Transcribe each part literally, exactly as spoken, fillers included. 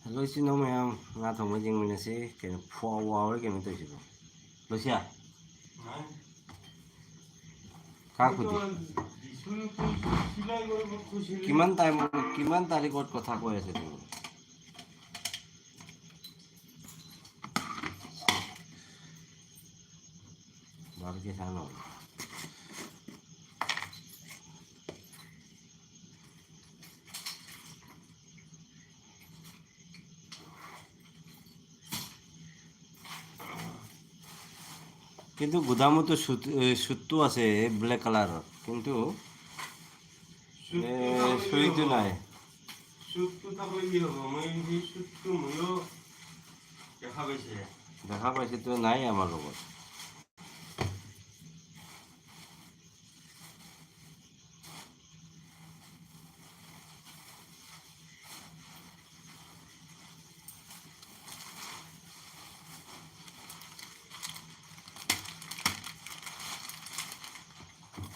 ꯑꯗꯣ ꯏꯆꯤꯟ ꯏꯅꯥꯎ ꯃꯌꯥꯝ, ꯉꯥ ꯊꯣꯡꯕ ꯌꯦꯡꯃꯤꯟꯅꯁꯤ꯫ ꯀꯩꯅꯣ, ꯐ꯭ꯋꯥ ꯋꯥꯎꯔꯦ ꯀꯩꯅꯣ ꯇꯧꯔꯤꯁꯤꯕꯣ? ꯂꯣꯏꯁꯤꯌꯥ? ꯀꯥ ꯈꯨꯗꯤ꯫ কিমান টাইম, কিমান তাৰিখত কথা কৈ আছে তুমি? ভালকে চাই লওঁ। কিন্তু গুদামতো চুট, এ, চুটটো আছে, ব্লেক কালাৰৰ। কিন্তু, চুটটো এ, থাকলে কি চুৰিটো হ'ব? নাই। চুটটো থাকলে কি হ'ব? মই সেই চুটটো ময়ো দেখা পাইছে। দেখা পাইছেতো, নাই আমাৰ লগত।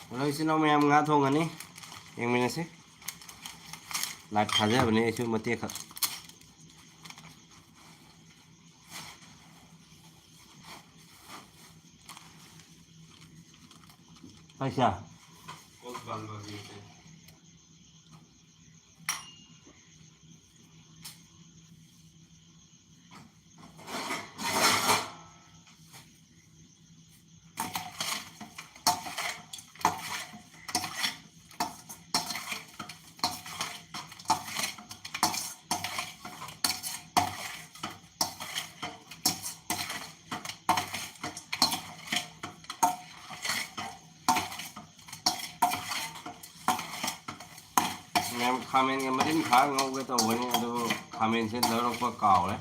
Hello, ꯏꯆꯤꯟ ꯏꯅꯥꯎ ꯃꯌꯥꯝ, ꯉꯥ ꯊꯣꯡꯉꯅꯤ, ꯌꯦꯡꯃꯤꯟꯅꯁꯤ꯫ ꯂꯥꯏꯠ ꯊꯥꯖꯕꯅꯦ ꯑꯩꯁꯨ ꯃꯇꯦꯛ ꯈꯛ꯫ ꯄꯩꯁꯥ꯫ ꯃꯌꯥꯝ ꯈꯥꯃꯦꯟꯒ ꯃꯔꯤꯟ ꯈꯥ ꯉꯧꯒꯦ ꯇꯧꯕꯅꯤ, ꯑꯗꯨꯕꯨ ꯈꯥꯃꯦꯟꯁꯦ ꯂꯧꯔꯛꯄ ꯀꯥꯎꯔꯦ꯫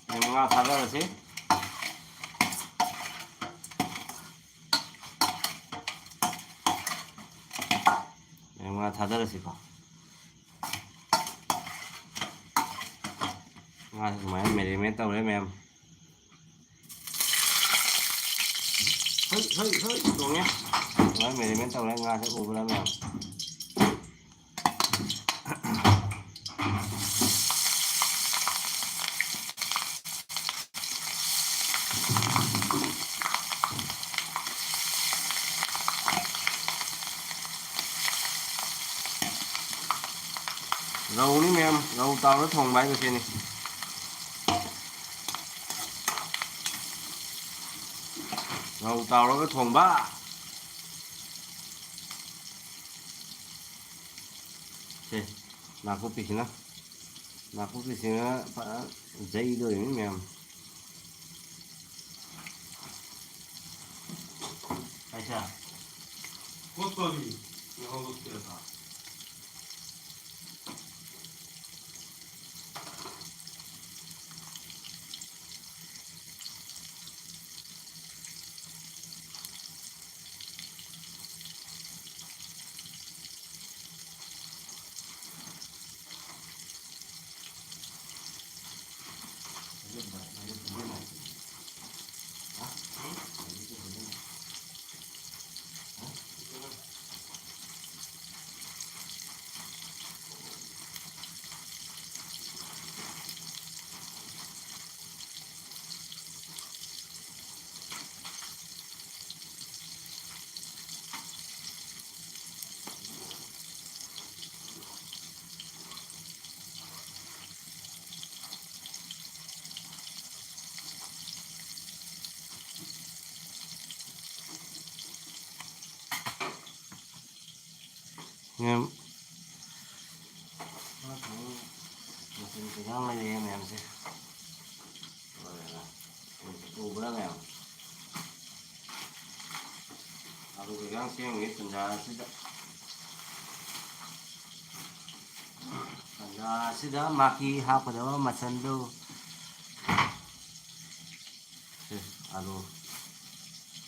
ꯃꯌꯥꯝ ꯉꯥ ꯊꯥꯗꯔꯁꯤ꯫ ꯃꯌꯥꯝ ꯉꯥ ꯊꯥꯗꯔꯁꯤꯀꯣ꯫ ꯉꯥ ꯁꯨꯃꯥꯏꯅ ꯃꯦꯔꯤꯅꯦꯠ ꯇꯧꯔꯦ ꯃꯌꯥꯝ꯫ ꯍꯩ, ꯍꯩ, ꯍꯩ, ꯆꯣꯡꯉꯦ꯫ ꯑꯗꯨꯃꯥꯏꯅ ꯃꯦꯔꯤꯅꯦꯠ ꯇꯧꯔꯦ, ꯉꯥꯁꯦ ꯎꯕ꯭ꯔꯥ ꯃꯌꯥꯝ? ꯔꯧꯅꯤ ꯃꯌꯥꯝ, ꯔꯧ ꯇꯥꯎꯔ ꯊꯣꯡꯕ ꯍꯥꯏꯕꯁꯤꯅꯤ꯫ ꯔꯧ ꯇꯥꯎꯔꯒ ꯊꯣꯡꯕ꯫ ꯁꯦ, ꯅꯥꯀꯨꯞꯄꯤꯁꯤꯅ, ꯅꯥꯀꯨꯞꯄꯤꯁꯤꯅ ꯐꯖꯅ ꯌꯩꯗꯣꯔꯤꯅꯤ ꯃꯌꯥꯝ꯫ ꯑꯩꯁꯥ, ꯀꯣꯠꯄ ꯃꯤ ꯉꯥꯎꯕ ꯀꯌꯥ ꯇꯥ? ꯃꯌꯥꯝ, ꯃꯆꯤꯟ ꯀꯩꯖꯥꯡ ꯂꯩꯔꯦ ꯃꯌꯥꯝꯁꯦ꯫ ꯎꯕ꯭ꯔꯥ ꯃꯌꯥꯝ? ꯑꯂꯨ ꯀꯩꯖꯥꯡ ꯁꯦꯝꯃꯤ ꯇꯟꯖꯥ ꯑꯁꯤꯗ꯫ ꯇꯟꯖꯥ ꯑꯁꯤꯗ ꯃꯥꯀꯤ ꯍꯥꯞꯀꯗꯕ ꯃꯆꯜꯗꯨ꯫ ꯁꯦ, ꯑꯂꯨ꯫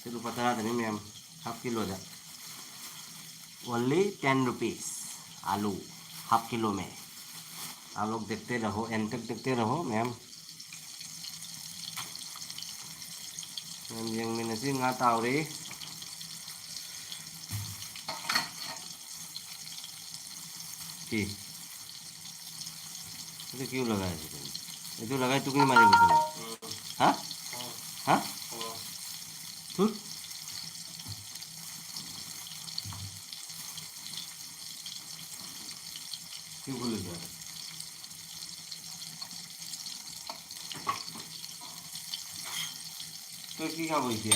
ꯁꯤ ꯂꯨꯄꯥ ꯇꯔꯥꯗꯅꯤ ꯃꯌꯥꯝ, half ꯀꯤꯂꯣꯗ꯫ Only ten rupees꯫ आलू half किलो में। आप लोग देखते रहो, end तक देखते रहो मैम। ꯌꯦꯡꯃꯤꯟꯅꯁꯤ, ꯉꯥ ꯇꯥꯎꯔꯤ꯫ ꯀꯤ꯫ ꯑꯗꯨ ꯀ꯭ꯌꯨ ꯂꯒꯥꯏ ꯍꯥꯏꯁꯤ ꯀꯩꯅꯣ? ꯑꯗꯨ ꯂꯒꯥꯏ ꯇꯨ ꯀ꯭ꯌꯨ ꯃꯥꯔꯦ ꯕꯇꯥꯏ꯫ ꯍꯥ? ꯍꯥ? ꯊꯨ꯫ ꯀ꯭ꯌꯨ ꯈꯨꯜꯂꯁꯦ꯫ ꯇꯣ ꯁꯤ ꯀꯌꯥ ꯑꯣꯏꯒꯦ?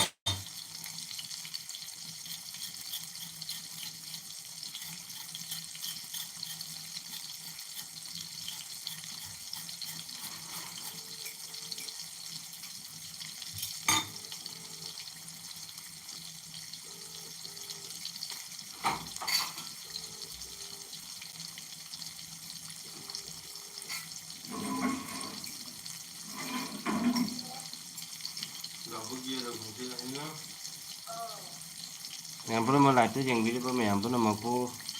ꯃꯌꯥꯝ ꯄꯨꯝꯅꯃꯛ, ꯂꯥꯏꯞꯇ ꯌꯦꯡꯕꯤꯔꯤꯕ ꯃꯌꯥꯝ ꯄꯨꯝꯅꯃꯛꯄꯨ,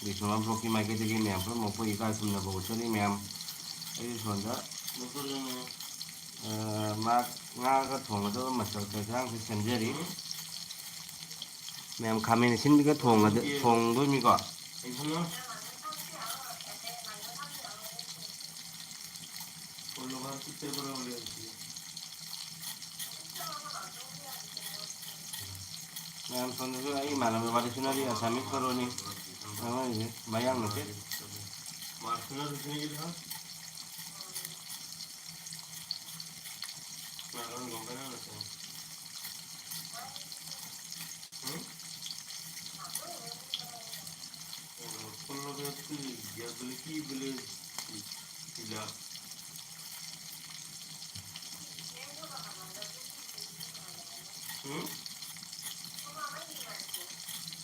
ꯕꯤꯁ꯭ꯋꯥ ꯕ꯭ꯂꯣꯛꯀꯤ ꯃꯥꯏꯀꯩꯗꯒꯤ ꯃꯌꯥꯝ ꯄꯨꯝꯅꯃꯛꯄꯨ ꯏꯀꯥꯏ ꯈꯨꯝꯅꯕ ꯎꯠꯆꯔꯤ ꯃꯌꯥꯝ꯫ ꯑꯩ ꯁꯣꯝꯗ, ꯑ, ꯃꯥ ꯉꯥꯒ ꯊꯣꯡꯒꯗꯕ ꯃꯆꯜ ꯀꯩꯀꯥꯡꯁꯦ ꯁꯦꯝꯖꯔꯤ꯫ ꯃꯌꯥꯝ ꯈꯥꯃꯦꯟ ꯑꯁꯤꯟꯕꯤꯒ ꯊꯣꯡꯒꯗ-, ꯊꯣꯡꯗꯣꯏꯅꯤꯀꯣ꯫ ꯃꯌꯥꯝ ꯁꯣꯝꯗꯁꯨ ꯑꯩ ꯏꯃꯥꯟꯅꯕ ꯋꯥꯔꯤ ꯁꯨꯅꯔꯤ, ꯑꯁꯥꯃꯤꯁ ꯀꯣꯂꯣꯅꯤ꯫ ꯑꯉꯥꯡꯁꯦ ꯃꯌꯥꯡ ꯅꯠꯇꯦ꯫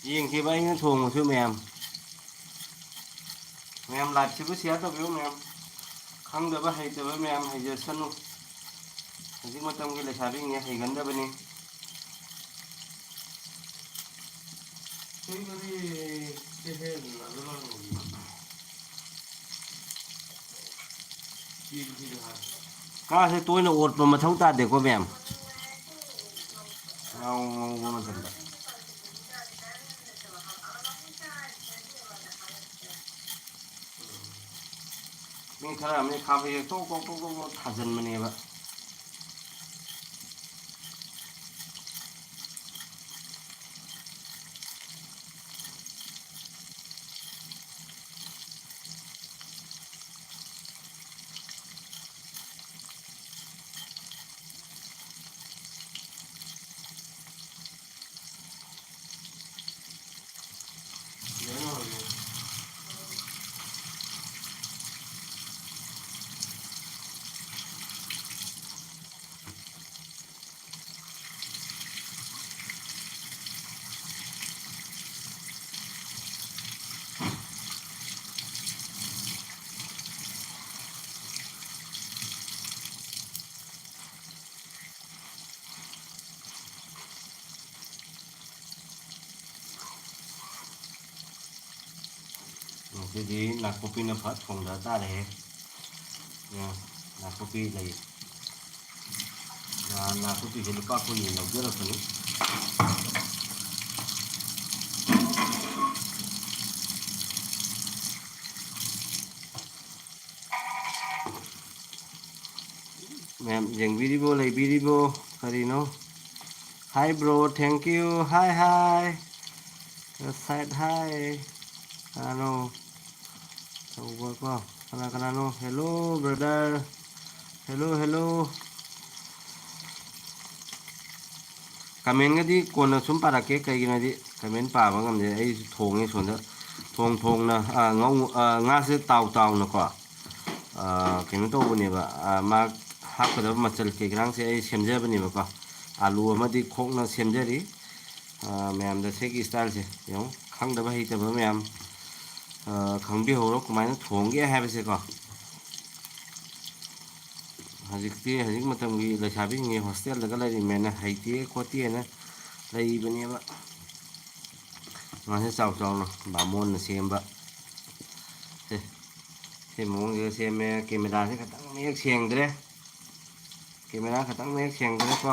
ꯌꯦꯡꯈꯤꯕ ꯑꯩꯅ ꯊꯣꯡꯕꯁꯨ ꯃꯌꯥꯝ꯫ ꯃꯌꯥꯝ ꯂꯥꯏꯐꯁꯤꯕꯨ ꯁꯤꯌꯥꯔ ꯇꯧꯕꯤꯌꯨ ꯃꯌꯥꯝ꯫ ꯈꯪꯗꯕ ꯍꯩꯇꯕ ꯃꯌꯥꯝ ꯍꯩꯖꯁꯅꯨ꯫ ꯍꯧꯖꯤꯛ ꯃꯇꯝꯒꯤ ꯂꯩꯁꯥꯕꯤꯁꯤꯡꯁꯦ ꯍꯩꯒꯟꯗꯕꯅꯤ꯫ ꯉꯥꯁꯦ ꯇꯣꯏꯅ ꯑꯣꯠꯄ ꯃꯊꯧ ꯇꯥꯗꯦꯀꯣ ꯃꯌꯥꯝ꯫ ꯉꯧ ꯉꯧꯕ ꯃꯇꯝꯗ꯫ ꯃꯤ ꯈꯔ ꯑꯃꯅ ꯈꯥꯕꯩꯁꯦ ꯇꯣꯛ ꯇꯣꯛ ꯇꯣꯛ ꯇꯣꯛ ꯇꯣꯛ ꯊꯥꯖꯤꯟꯕꯅꯦꯕ꯫ ꯉꯁꯤꯗꯤ ꯅꯥꯀꯨꯞꯄꯤꯅ ꯐꯠ ꯊꯣꯡꯗ ꯇꯥꯔꯦꯍꯦ꯫ ꯑ, ꯅꯥꯀꯨꯞꯄꯤ ꯂꯩ꯫ ꯑ, ꯅꯥꯀꯨꯞꯄꯤꯁꯦ ꯂꯨꯄꯥ ꯀꯨꯟꯒꯤ ꯂꯧꯖꯔꯛꯄꯅꯤ꯫ ꯃꯌꯥꯝ ꯌꯦꯡꯕꯤꯔꯤꯕꯣ, ꯂꯩꯕꯤꯔꯤꯕꯣ? ꯀꯔꯤꯅꯣ? Hi bro, thank you. Hi, hi. Side hi. ꯀꯅꯥꯅꯣ? ꯇꯧꯕꯀꯣ꯫ ꯀꯅꯥ ꯀꯅꯥꯅꯣ? Hello brother. Hello, hello. Commentꯒꯗꯤ ꯀꯣꯟꯅ ꯁꯨꯝ ꯄꯥꯔꯛꯀꯦ, ꯀꯩꯒꯤꯅꯣꯗꯤ comment ꯄꯥꯕ ꯉꯝꯗꯦ꯫ ꯑꯩꯁꯨ ꯊꯣꯡꯉꯦ ꯁꯣꯝꯗ꯫ ꯊꯣꯡ ꯊꯣꯡꯅ, ꯑ, ꯉꯧ-, ꯑ, ꯉꯥꯁꯦ ꯇꯥꯎ ꯇꯥꯎꯅꯀꯣ꯫ ꯑ, ꯀꯩꯅꯣ ꯇꯧꯕꯅꯦꯕ, ꯑ, ꯃꯥ ꯍꯥꯞꯀꯗꯕ ꯃꯆꯜ ꯀꯩꯀꯔꯥꯡꯁꯦ ꯑꯩ ꯁꯦꯝꯖꯕꯅꯦꯕꯀꯣ꯫ ꯑꯥꯂꯨ ꯑꯃꯗꯤ ꯈꯣꯛꯅ ꯁꯦꯝꯖꯔꯤ꯫ ꯑ, ꯃꯌꯥꯝꯗ ꯁꯤꯒꯤ styleꯁꯦ ꯌꯦꯡꯉꯨ, ꯈꯪꯗꯕ ꯍꯩꯇꯕ ꯃꯌꯥꯝ, ꯑ, ꯈꯪꯕꯤꯍꯧꯔꯣ ꯀꯃꯥꯏꯅ ꯊꯣꯡꯒꯦ ꯍꯥꯏꯕꯁꯦꯀꯣ꯫ ꯍꯧꯖꯤꯛꯇꯤ, ꯍꯧꯖꯤꯛ ꯃꯇꯝꯒꯤ ꯂꯩꯁꯥꯕꯤꯁꯤꯡꯁꯤ hostelꯗꯒ ꯂꯩꯔꯤꯃꯦꯅ ꯍꯩꯇꯦ ꯈꯣꯠꯇꯦꯅ ꯂꯩꯕꯅꯦꯕ꯫ ꯉꯥꯁꯦ ꯆꯥꯎ ꯆꯥꯎꯅ ꯕꯥꯃꯣꯟꯅ ꯁꯦꯝꯕ꯫ ꯁꯦ, ꯁꯤ ꯃꯑꯣꯡꯁꯤꯗ ꯁꯦꯝꯃꯦ꯫ Cameraꯁꯦ ꯈꯤꯇꯪ ꯃꯌꯦꯛ ꯁꯦꯡꯗ꯭ꯔꯦ꯫ Camera ꯈꯤꯇꯪ ꯃꯌꯦꯛ ꯁꯦꯡꯗ꯭ꯔꯦꯀꯣ꯫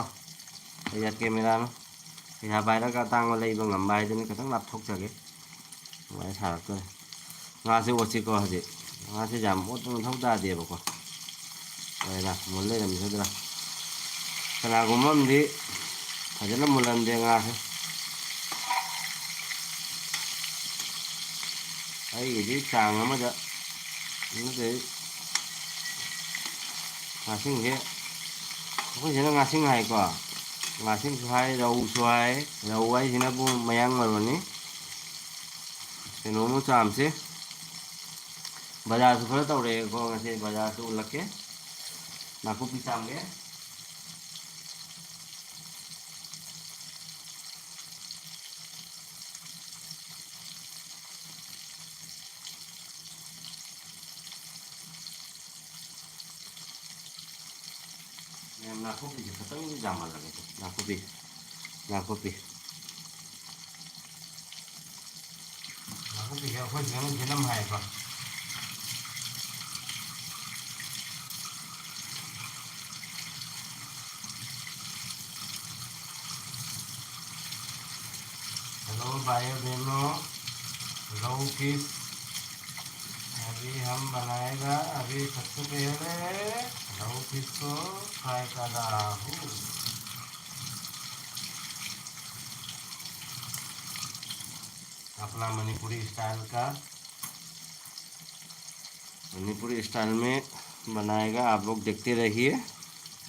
ꯑꯩ cameraꯅ ꯄꯩꯁꯥ ꯄꯥꯏꯔꯒ ꯑꯇꯥꯡꯕ ꯂꯩꯕ ꯉꯝꯕ ꯍꯥꯏꯗꯨꯅꯤ꯫ ꯈꯤꯇꯪ ꯂꯥꯞꯊꯣꯛꯆꯒꯦ꯫ ꯑꯗꯨꯃꯥꯏꯅ ꯁꯥꯔꯛꯇꯣꯔꯦ꯫ ꯉꯥꯁꯦ ꯑꯣꯠꯁꯤꯀꯣ ꯍꯧꯖꯤꯛ꯫ ꯉꯥꯁꯦ ꯌꯥꯝ ꯑꯣꯠꯄ ꯃꯊꯧ ꯇꯥꯗꯦꯕꯀꯣ꯫ ꯂꯣꯏꯔꯦ, ꯃꯨꯜ ꯂꯩꯔꯝꯃꯤꯁꯤꯗ꯫ ꯀꯅꯥꯒꯨꯝꯕ ꯑꯃꯗꯤ ꯐꯖꯅ ꯃꯨꯜꯂꯝꯗꯦ ꯉꯥꯁꯦ꯫ ꯑꯩꯒꯤꯗꯤ ꯆꯥꯡ ꯑꯃꯗ ꯅꯠꯇ꯭ꯔꯗꯤ ꯉꯥꯁꯤꯡꯁꯦ, ꯑꯩꯈꯣꯏ ꯁꯤꯅ ꯉꯥꯁꯤꯡ ꯍꯥꯏꯀꯣ, ꯉꯥꯁꯤꯡꯁꯨ ꯍꯥꯏ, ꯔꯧꯁꯨ ꯍꯥꯏ꯫ ꯔꯧ ꯍꯥꯏꯁꯤꯅꯕꯨ ꯃꯌꯥꯡ ꯃꯔꯣꯟꯅꯤ꯫ ꯀꯩꯅꯣꯃꯨꯛ ꯆꯥꯝꯁꯦ꯫ ꯕꯖꯥꯔꯁꯨ ꯈꯔ ꯇꯧꯔꯛꯑꯦꯀꯣ ꯉꯁꯤ, ꯕꯖꯥꯔꯁꯨ ꯎꯠꯂꯛꯀꯦ꯫ ꯅꯥꯀꯨꯞꯄꯤ ꯆꯥꯝꯒꯦ꯫ ꯃꯌꯥꯝ, ꯅꯥꯀꯨꯞꯄꯤꯁꯦ ꯈꯤꯇꯪꯗꯤ ꯌꯥꯝꯍꯜꯂꯒꯦ꯫ ꯅꯥꯀꯨꯞꯄꯤ, ꯅꯥꯀꯨꯞꯄꯤ꯫ ꯅꯥꯀꯨꯞꯄꯤꯁꯦ ꯑꯩꯈꯣꯏ ꯁꯤꯗꯅ ꯖꯦꯅꯝ ꯍꯥꯏꯌꯦꯀꯣ꯫ Hello भाइयों बहनों, रऊ पीस अभी हम बनाएगा। अभी सबसे पहले रऊ पीस को फ्राई कर रहा हूँ। अपना मणिपुरी स्टाइल का, मणिपुरी स्टाइल में बनाएगा। आप लोग देखते रहिए,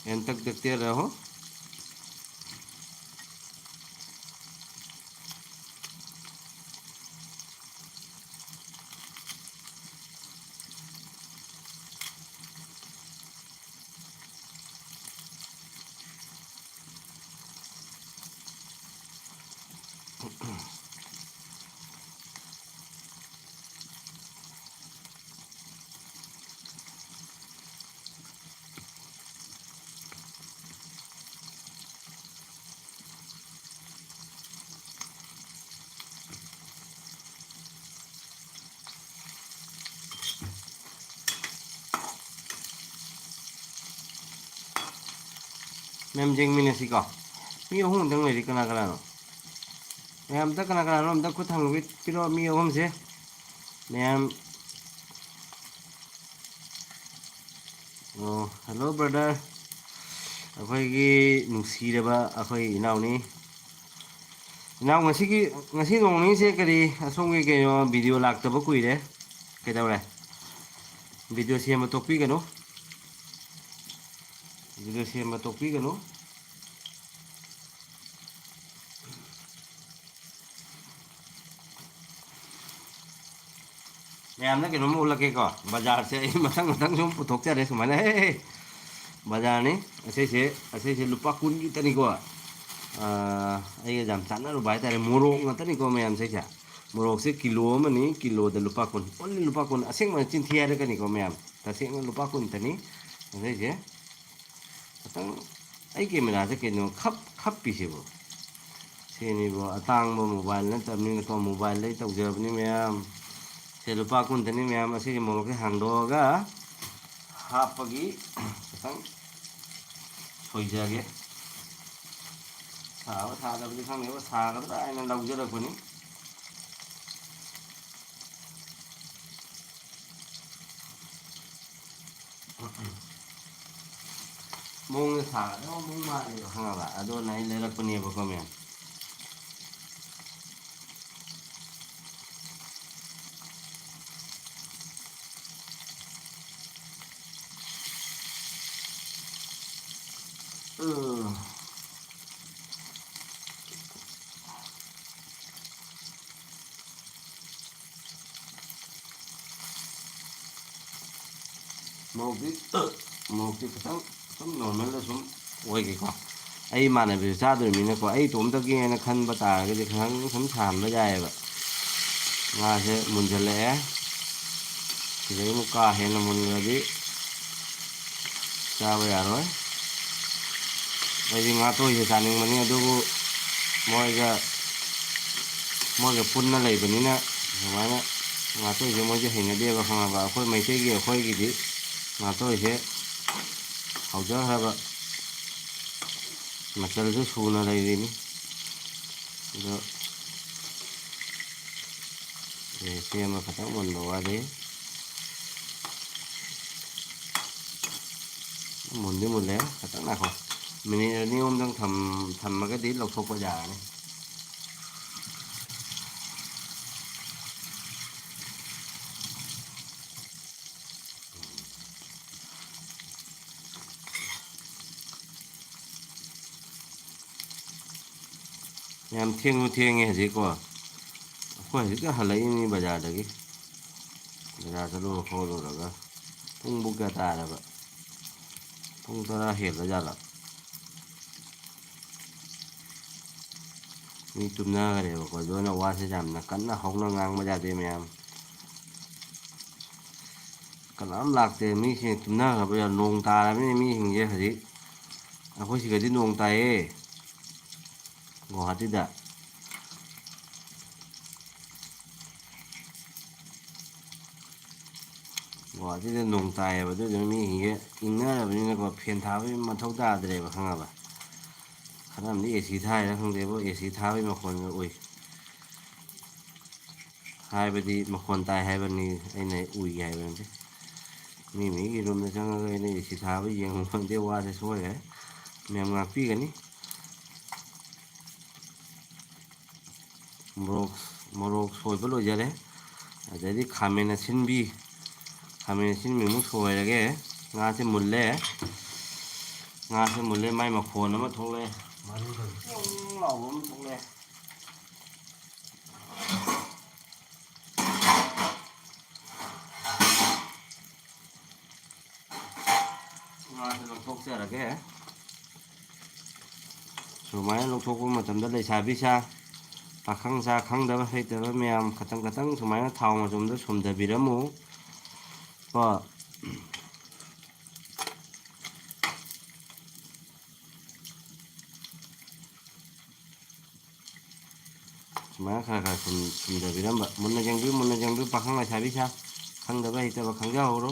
एंड तक देखते रहो। ꯃꯦꯝ, ꯌꯦꯡꯃꯤꯟꯅꯁꯤꯀꯣ꯫ ꯃꯤ ꯑꯍꯨꯝꯗꯪ ꯂꯩꯔꯤ꯫ ꯀꯅꯥ ꯀꯅꯥꯅꯣ? ꯃꯌꯥꯝ ꯑꯝꯇ, ꯀꯅꯥ ꯀꯅꯥꯅꯣ ꯑꯝꯇ ꯈꯨꯠ ꯊꯥꯡꯒꯠꯄꯤꯔꯣ, ꯃꯤ ꯑꯍꯨꯝꯁꯦ꯫ ꯃꯌꯥꯝ, ꯑꯣ, hello brother꯫ ꯑꯩꯈꯣꯏꯒꯤ ꯅꯨꯡꯁꯤꯔꯕ ꯑꯩꯈꯣꯏ ꯏꯅꯥꯎꯅꯤ꯫ ꯏꯅꯥꯎ, ꯉꯁꯤꯒꯤ, ꯉꯁꯤ ꯅꯣꯡ ꯅꯤꯅꯤꯁꯦ ꯀꯔꯤ ꯑꯁꯣꯝꯒꯤ ꯀꯩꯅꯣ video ꯂꯥꯛꯇꯕ ꯀꯨꯏꯔꯦ꯫ ꯀꯩꯗꯧꯔꯦ? Video ꯁꯦꯝꯕ ꯇꯣꯛꯄꯤꯒꯅꯨ꯫ Video ꯁꯦꯝꯕ ꯇꯣꯛꯄꯤꯒꯅꯨ꯫ ꯃꯌꯥꯝꯅ ꯀꯩꯅꯣꯝ ꯎꯠꯂꯛꯀꯦꯀꯣ, ꯕꯖꯥꯔꯁꯦ ꯑꯩ ꯃꯊꯪ ꯃꯊꯪ ꯁꯨꯝ ꯄꯨꯊꯣꯛꯆꯔꯦ ꯁꯨꯃꯥꯏꯅ꯫ ꯍꯦ, ꯍꯦ, ꯕꯖꯥꯔꯅꯤ꯫ ꯑꯁꯤꯁꯦ, ꯑꯁꯤꯁꯦ ꯂꯨꯄꯥ ꯀꯨꯟꯒꯤꯇꯅꯤꯀꯣ꯫ ꯑꯥ, ꯑꯩꯒ ꯌꯥꯝ ꯆꯥꯟꯅꯔꯨꯕ ꯍꯥꯏꯇꯥꯔꯦ꯫ ꯃꯣꯔꯣꯛ ꯉꯥꯛꯇꯅꯤꯀꯣ ꯃꯌꯥꯝ ꯁꯤꯁꯦ꯫ ꯃꯣꯔꯣꯛꯁꯦ ꯀꯤꯂꯣ ꯑꯃꯅꯤ, ꯀꯤꯂꯣꯗ ꯂꯨꯄꯥ ꯀꯨꯟ꯫ Only ꯂꯨꯄꯥ ꯀꯨꯟ꯫ ꯑꯁꯦꯡꯕ ꯆꯤꯟꯊꯤ ꯍꯥꯏꯔꯛꯀꯅꯤꯀꯣ ꯃꯌꯥꯝ꯫ ꯇꯁꯦꯡꯅ ꯂꯨꯄꯥ ꯀꯨꯟꯇꯅꯤ꯫ ꯑꯁꯤꯁꯦ ꯈꯤꯇꯪ, ꯑꯩ cameraꯁꯦ ꯀꯩꯅꯣ ꯈꯞ ꯈꯞꯄꯤꯁꯤꯕꯣ? ꯁꯤꯅꯤꯕꯣ, ꯑꯇꯥꯡꯕ mobile ꯅꯠꯇꯕꯅꯤꯅꯀꯣ, mobileꯗꯩ ꯇꯧꯖꯕꯅꯤ ꯃꯌꯥꯝ꯫ ꯁꯦ ꯂꯨꯄꯥ ꯀꯨꯟꯇꯅꯤ ꯃꯌꯥꯝ꯫ ꯑꯁꯤꯒꯤ ꯃꯣꯔꯣꯛꯁꯦ ꯍꯥꯡꯗꯣꯛꯑꯒ ꯍꯥꯞꯄꯒꯤ ꯈꯤꯇꯪ ꯁꯣꯏꯖꯒꯦ꯫ ꯁꯥꯕ ꯁꯥꯗꯕꯗꯤ ꯈꯪꯗꯦꯕ, ꯁꯥꯒꯗ꯭ꯔꯥ ꯍꯥꯏꯅ ꯂꯧꯖꯔꯛꯄꯅꯤ꯫ ꯃꯑꯣꯡꯗ ꯁꯥꯒꯗꯕ ꯃꯑꯣꯡ ꯃꯥꯜꯂꯦꯕ, ꯈꯪꯉꯕ? ꯑꯗꯨꯅ ꯑꯩ ꯂꯩꯔꯛꯄꯅꯦꯕꯀꯣ ꯃꯌꯥꯝ꯫ ꯎꯝ꯫ ꯃꯣꯔꯣꯛꯇꯤ, ꯃꯣꯔꯣꯛꯇꯤ ꯈꯤꯇꯪ ꯁꯨꯝ normalꯗ ꯁꯨꯝ ꯑꯣꯏꯒꯦꯀꯣ꯫ ꯑꯩ ꯏꯃꯥꯟꯅꯕꯤꯁꯨ ꯆꯥꯗꯣꯔꯤꯕꯅꯤꯅꯀꯣ, ꯑꯩ ꯏꯇꯣꯝꯇꯒꯤ ꯍꯥꯏꯅ ꯈꯟꯕ ꯇꯥꯔꯒꯗꯤ ꯈꯤꯇꯪ ꯁꯨꯝ ꯁꯥꯍꯟꯕ ꯌꯥꯏꯑꯕ꯫ ꯉꯥꯁꯦ ꯃꯨꯟꯖꯜꯂꯛꯑꯦ꯫ ꯁꯤꯗꯩ ꯑꯃꯨꯛ ꯀꯥ ꯍꯦꯟꯅ ꯃꯨꯟꯈ꯭ꯔꯗꯤ ꯆꯥꯕ ꯌꯥꯔꯣꯏ꯫ ꯑꯩꯗꯤ ꯉꯥꯇꯣꯏꯁꯦ ꯆꯥꯅꯤꯡꯕꯅꯤ, ꯑꯗꯨꯕꯨ ꯃꯣꯏꯒ, ꯃꯣꯏꯒ ꯄꯨꯟꯅ ꯂꯩꯕꯅꯤꯅ ꯑꯗꯨꯃꯥꯏꯅ ꯉꯥꯇꯣꯏꯁꯦ ꯃꯣꯏꯗꯤ ꯍꯩꯅꯗꯦꯕ, ꯈꯪꯉꯕ? ꯑꯩꯈꯣꯏ ꯃꯩꯇꯩꯒꯤ, ꯑꯩꯈꯣꯏꯒꯤꯗꯤ ꯉꯥꯇꯣꯏꯁꯦ ꯍꯧꯖꯈ꯭ꯔꯕ꯫ ꯃꯆꯜꯁꯨ ꯁꯨꯅ ꯂꯩꯔꯤꯅꯤ꯫ ꯑꯗꯣ, ꯑꯦ, ꯁꯤ ꯑꯃ ꯈꯛꯇꯪ ꯃꯨꯟꯕ ꯋꯥꯠꯂꯤ꯫ ꯃꯨꯟꯗꯤ ꯃꯨꯜꯂꯦ, ꯈꯤꯇꯪ ꯉꯥꯏꯈꯣ꯫ ꯃꯤꯅꯤꯠ ꯑꯅꯤ ꯑꯍꯨꯝꯗꯪ ꯊꯝ-, ꯊꯝꯃꯒꯗꯤ ꯂꯧꯊꯣꯛꯄ ꯌꯥꯔꯅꯤ꯫ ꯌꯥꯝ ꯊꯦꯡꯁꯨ ꯊꯦꯡꯉꯦ ꯍꯧꯖꯤꯛꯀꯣ꯫ ꯑꯩꯈꯣꯏ ꯍꯧꯖꯤꯛꯇ ꯍꯜꯂꯛꯏꯅꯤ ꯕꯖꯥꯔꯗꯒꯤ꯫ ꯕꯖꯥꯔ ꯆꯠꯂꯨꯔ ꯈꯣꯠꯂꯨꯔꯒ ꯄꯨꯡꯕꯨ ꯀꯌꯥ ꯇꯥꯔꯕ? ꯄꯨꯡ ꯇꯔꯥ ꯍꯦꯜꯂ ꯖꯥꯠꯂ? ꯃꯤ ꯇꯨꯝꯅꯈ꯭ꯔꯦꯕꯀꯣ꯫ ꯑꯗꯨꯅ ꯋꯥꯁꯦ ꯌꯥꯝꯅ ꯀꯟꯅ ꯍꯧꯅ ꯉꯥꯡꯕ ꯌꯥꯗꯦ ꯃꯌꯥꯝ꯫ ꯀꯅꯥꯝ ꯂꯥꯛꯇꯦ꯫ ꯃꯤꯁꯤꯡ ꯇꯨꯝꯅꯈ꯭ꯔꯕ ꯌꯥ-, ꯅꯣꯡ ꯇꯥꯔꯕꯅꯤꯅ ꯃꯤꯁꯤꯡꯁꯦ ꯍꯧꯖꯤꯛ꯫ ꯑꯩꯈꯣꯏ ꯁꯤꯒꯗꯤ ꯅꯣꯡ ꯇꯥꯏꯌꯦ꯫ ꯒꯨꯋꯥꯍꯥꯇꯤꯗ꯫ ꯒꯨꯋꯥꯍꯥꯇꯤꯗ ꯅꯣꯡ ꯇꯥꯏꯌꯦꯕ꯫ ꯑꯗꯨꯗꯨꯅ ꯃꯤꯁꯤꯡꯁꯦ ꯏꯪꯅꯔꯕꯅꯤꯅꯀꯣ, ꯐꯦꯟ ꯊꯥꯕꯒꯤ ꯃꯊꯧ ꯇꯥꯗ꯭ꯔꯦꯕ, ꯈꯪꯉꯕ? ꯈꯔ ꯑꯃꯗꯤ ꯑꯦ ꯁꯤ ꯊꯥꯏꯔ ꯈꯪꯗꯦꯕꯣ, ꯑꯦ ꯁꯤ ꯊꯥꯕꯒꯤ ꯃꯈꯣꯟꯒ ꯎꯏ꯫ ꯍꯥꯏꯕꯗꯤ ꯃꯈꯣꯟ ꯇꯥꯏ ꯍꯥꯏꯕꯅꯤ, ꯑꯩꯅ ꯎꯏ ꯍꯥꯏꯕ ꯅꯠꯇꯦ꯫ ꯃꯤ ꯃꯤꯒꯤ ꯔꯨꯝꯗ ꯆꯪꯉꯒ ꯑꯩꯅ ꯑꯦ ꯁꯤ ꯊꯥꯕ ꯌꯦꯡꯕ ꯈꯪꯗꯦ, ꯋꯥꯁꯦ ꯁꯣꯏꯈ꯭ꯔꯦ꯫ ꯃꯌꯥꯝ ꯉꯥꯛꯄꯤꯒꯅꯤ꯫ ꯃꯣꯔꯣꯛ, ꯃꯣꯔꯣꯛ ꯁꯣꯏꯕ ꯂꯣꯏꯖꯔꯦ꯫ ꯑꯗꯩꯗꯤ ꯈꯥꯃꯦꯟ ꯑꯁꯤꯟꯕꯤ, ꯈꯥꯃꯦꯟ ꯑꯁꯤꯟꯕꯤꯃꯨꯛ ꯁꯣꯏꯔꯒꯦ꯫ ꯉꯥꯁꯦ ꯃꯨꯜꯂꯦ꯫ ꯉꯥꯁꯦ ꯃꯨꯜꯂꯦ, ꯃꯥꯏ ꯃꯈꯣꯟ ꯑꯃ ꯊꯣꯛꯂꯛꯑꯦ꯫ ꯃꯔꯨꯗ ꯆꯣꯡ ꯂꯥꯎꯕ ꯑꯃ ꯊꯣꯛꯂꯛꯑꯦ꯫ ꯉꯥꯁꯦ ꯂꯧꯊꯣꯛꯆꯔꯒꯦ꯫ ꯁꯨꯃꯥꯏꯅ ꯂꯧꯊꯣꯛꯄ ꯃꯇꯝꯗ ꯂꯩꯁꯥꯕꯤ ꯁꯥ, ꯄꯥꯈꯪ ꯁꯥ, ꯈꯪꯗꯕ ꯍꯩꯇꯕ ꯃꯌꯥꯝ ꯈꯇꯪ ꯈꯇꯪ ꯁꯨꯃꯥꯏꯅ ꯊꯥꯎ ꯃꯆꯨꯝꯗ ꯁꯨꯝꯊꯕꯤꯔꯝꯃꯨ ꯀꯣ꯫ ꯁꯨꯃꯥꯏꯅ ꯈꯔ ꯈꯔ ꯁꯨꯝ ꯁꯨꯝꯊꯕꯤꯔꯝꯕ꯫ ꯃꯨꯟꯅ ꯌꯦꯡꯕꯤꯌꯨ, ꯃꯨꯟꯅ ꯌꯦꯡꯕꯤꯌꯨ, ꯄꯥꯈꯪ ꯂꯩꯁꯥꯕꯤ ꯁꯥ, ꯈꯪꯗꯕ ꯍꯩꯇꯕ ꯈꯪꯖꯍꯧꯔꯣ꯫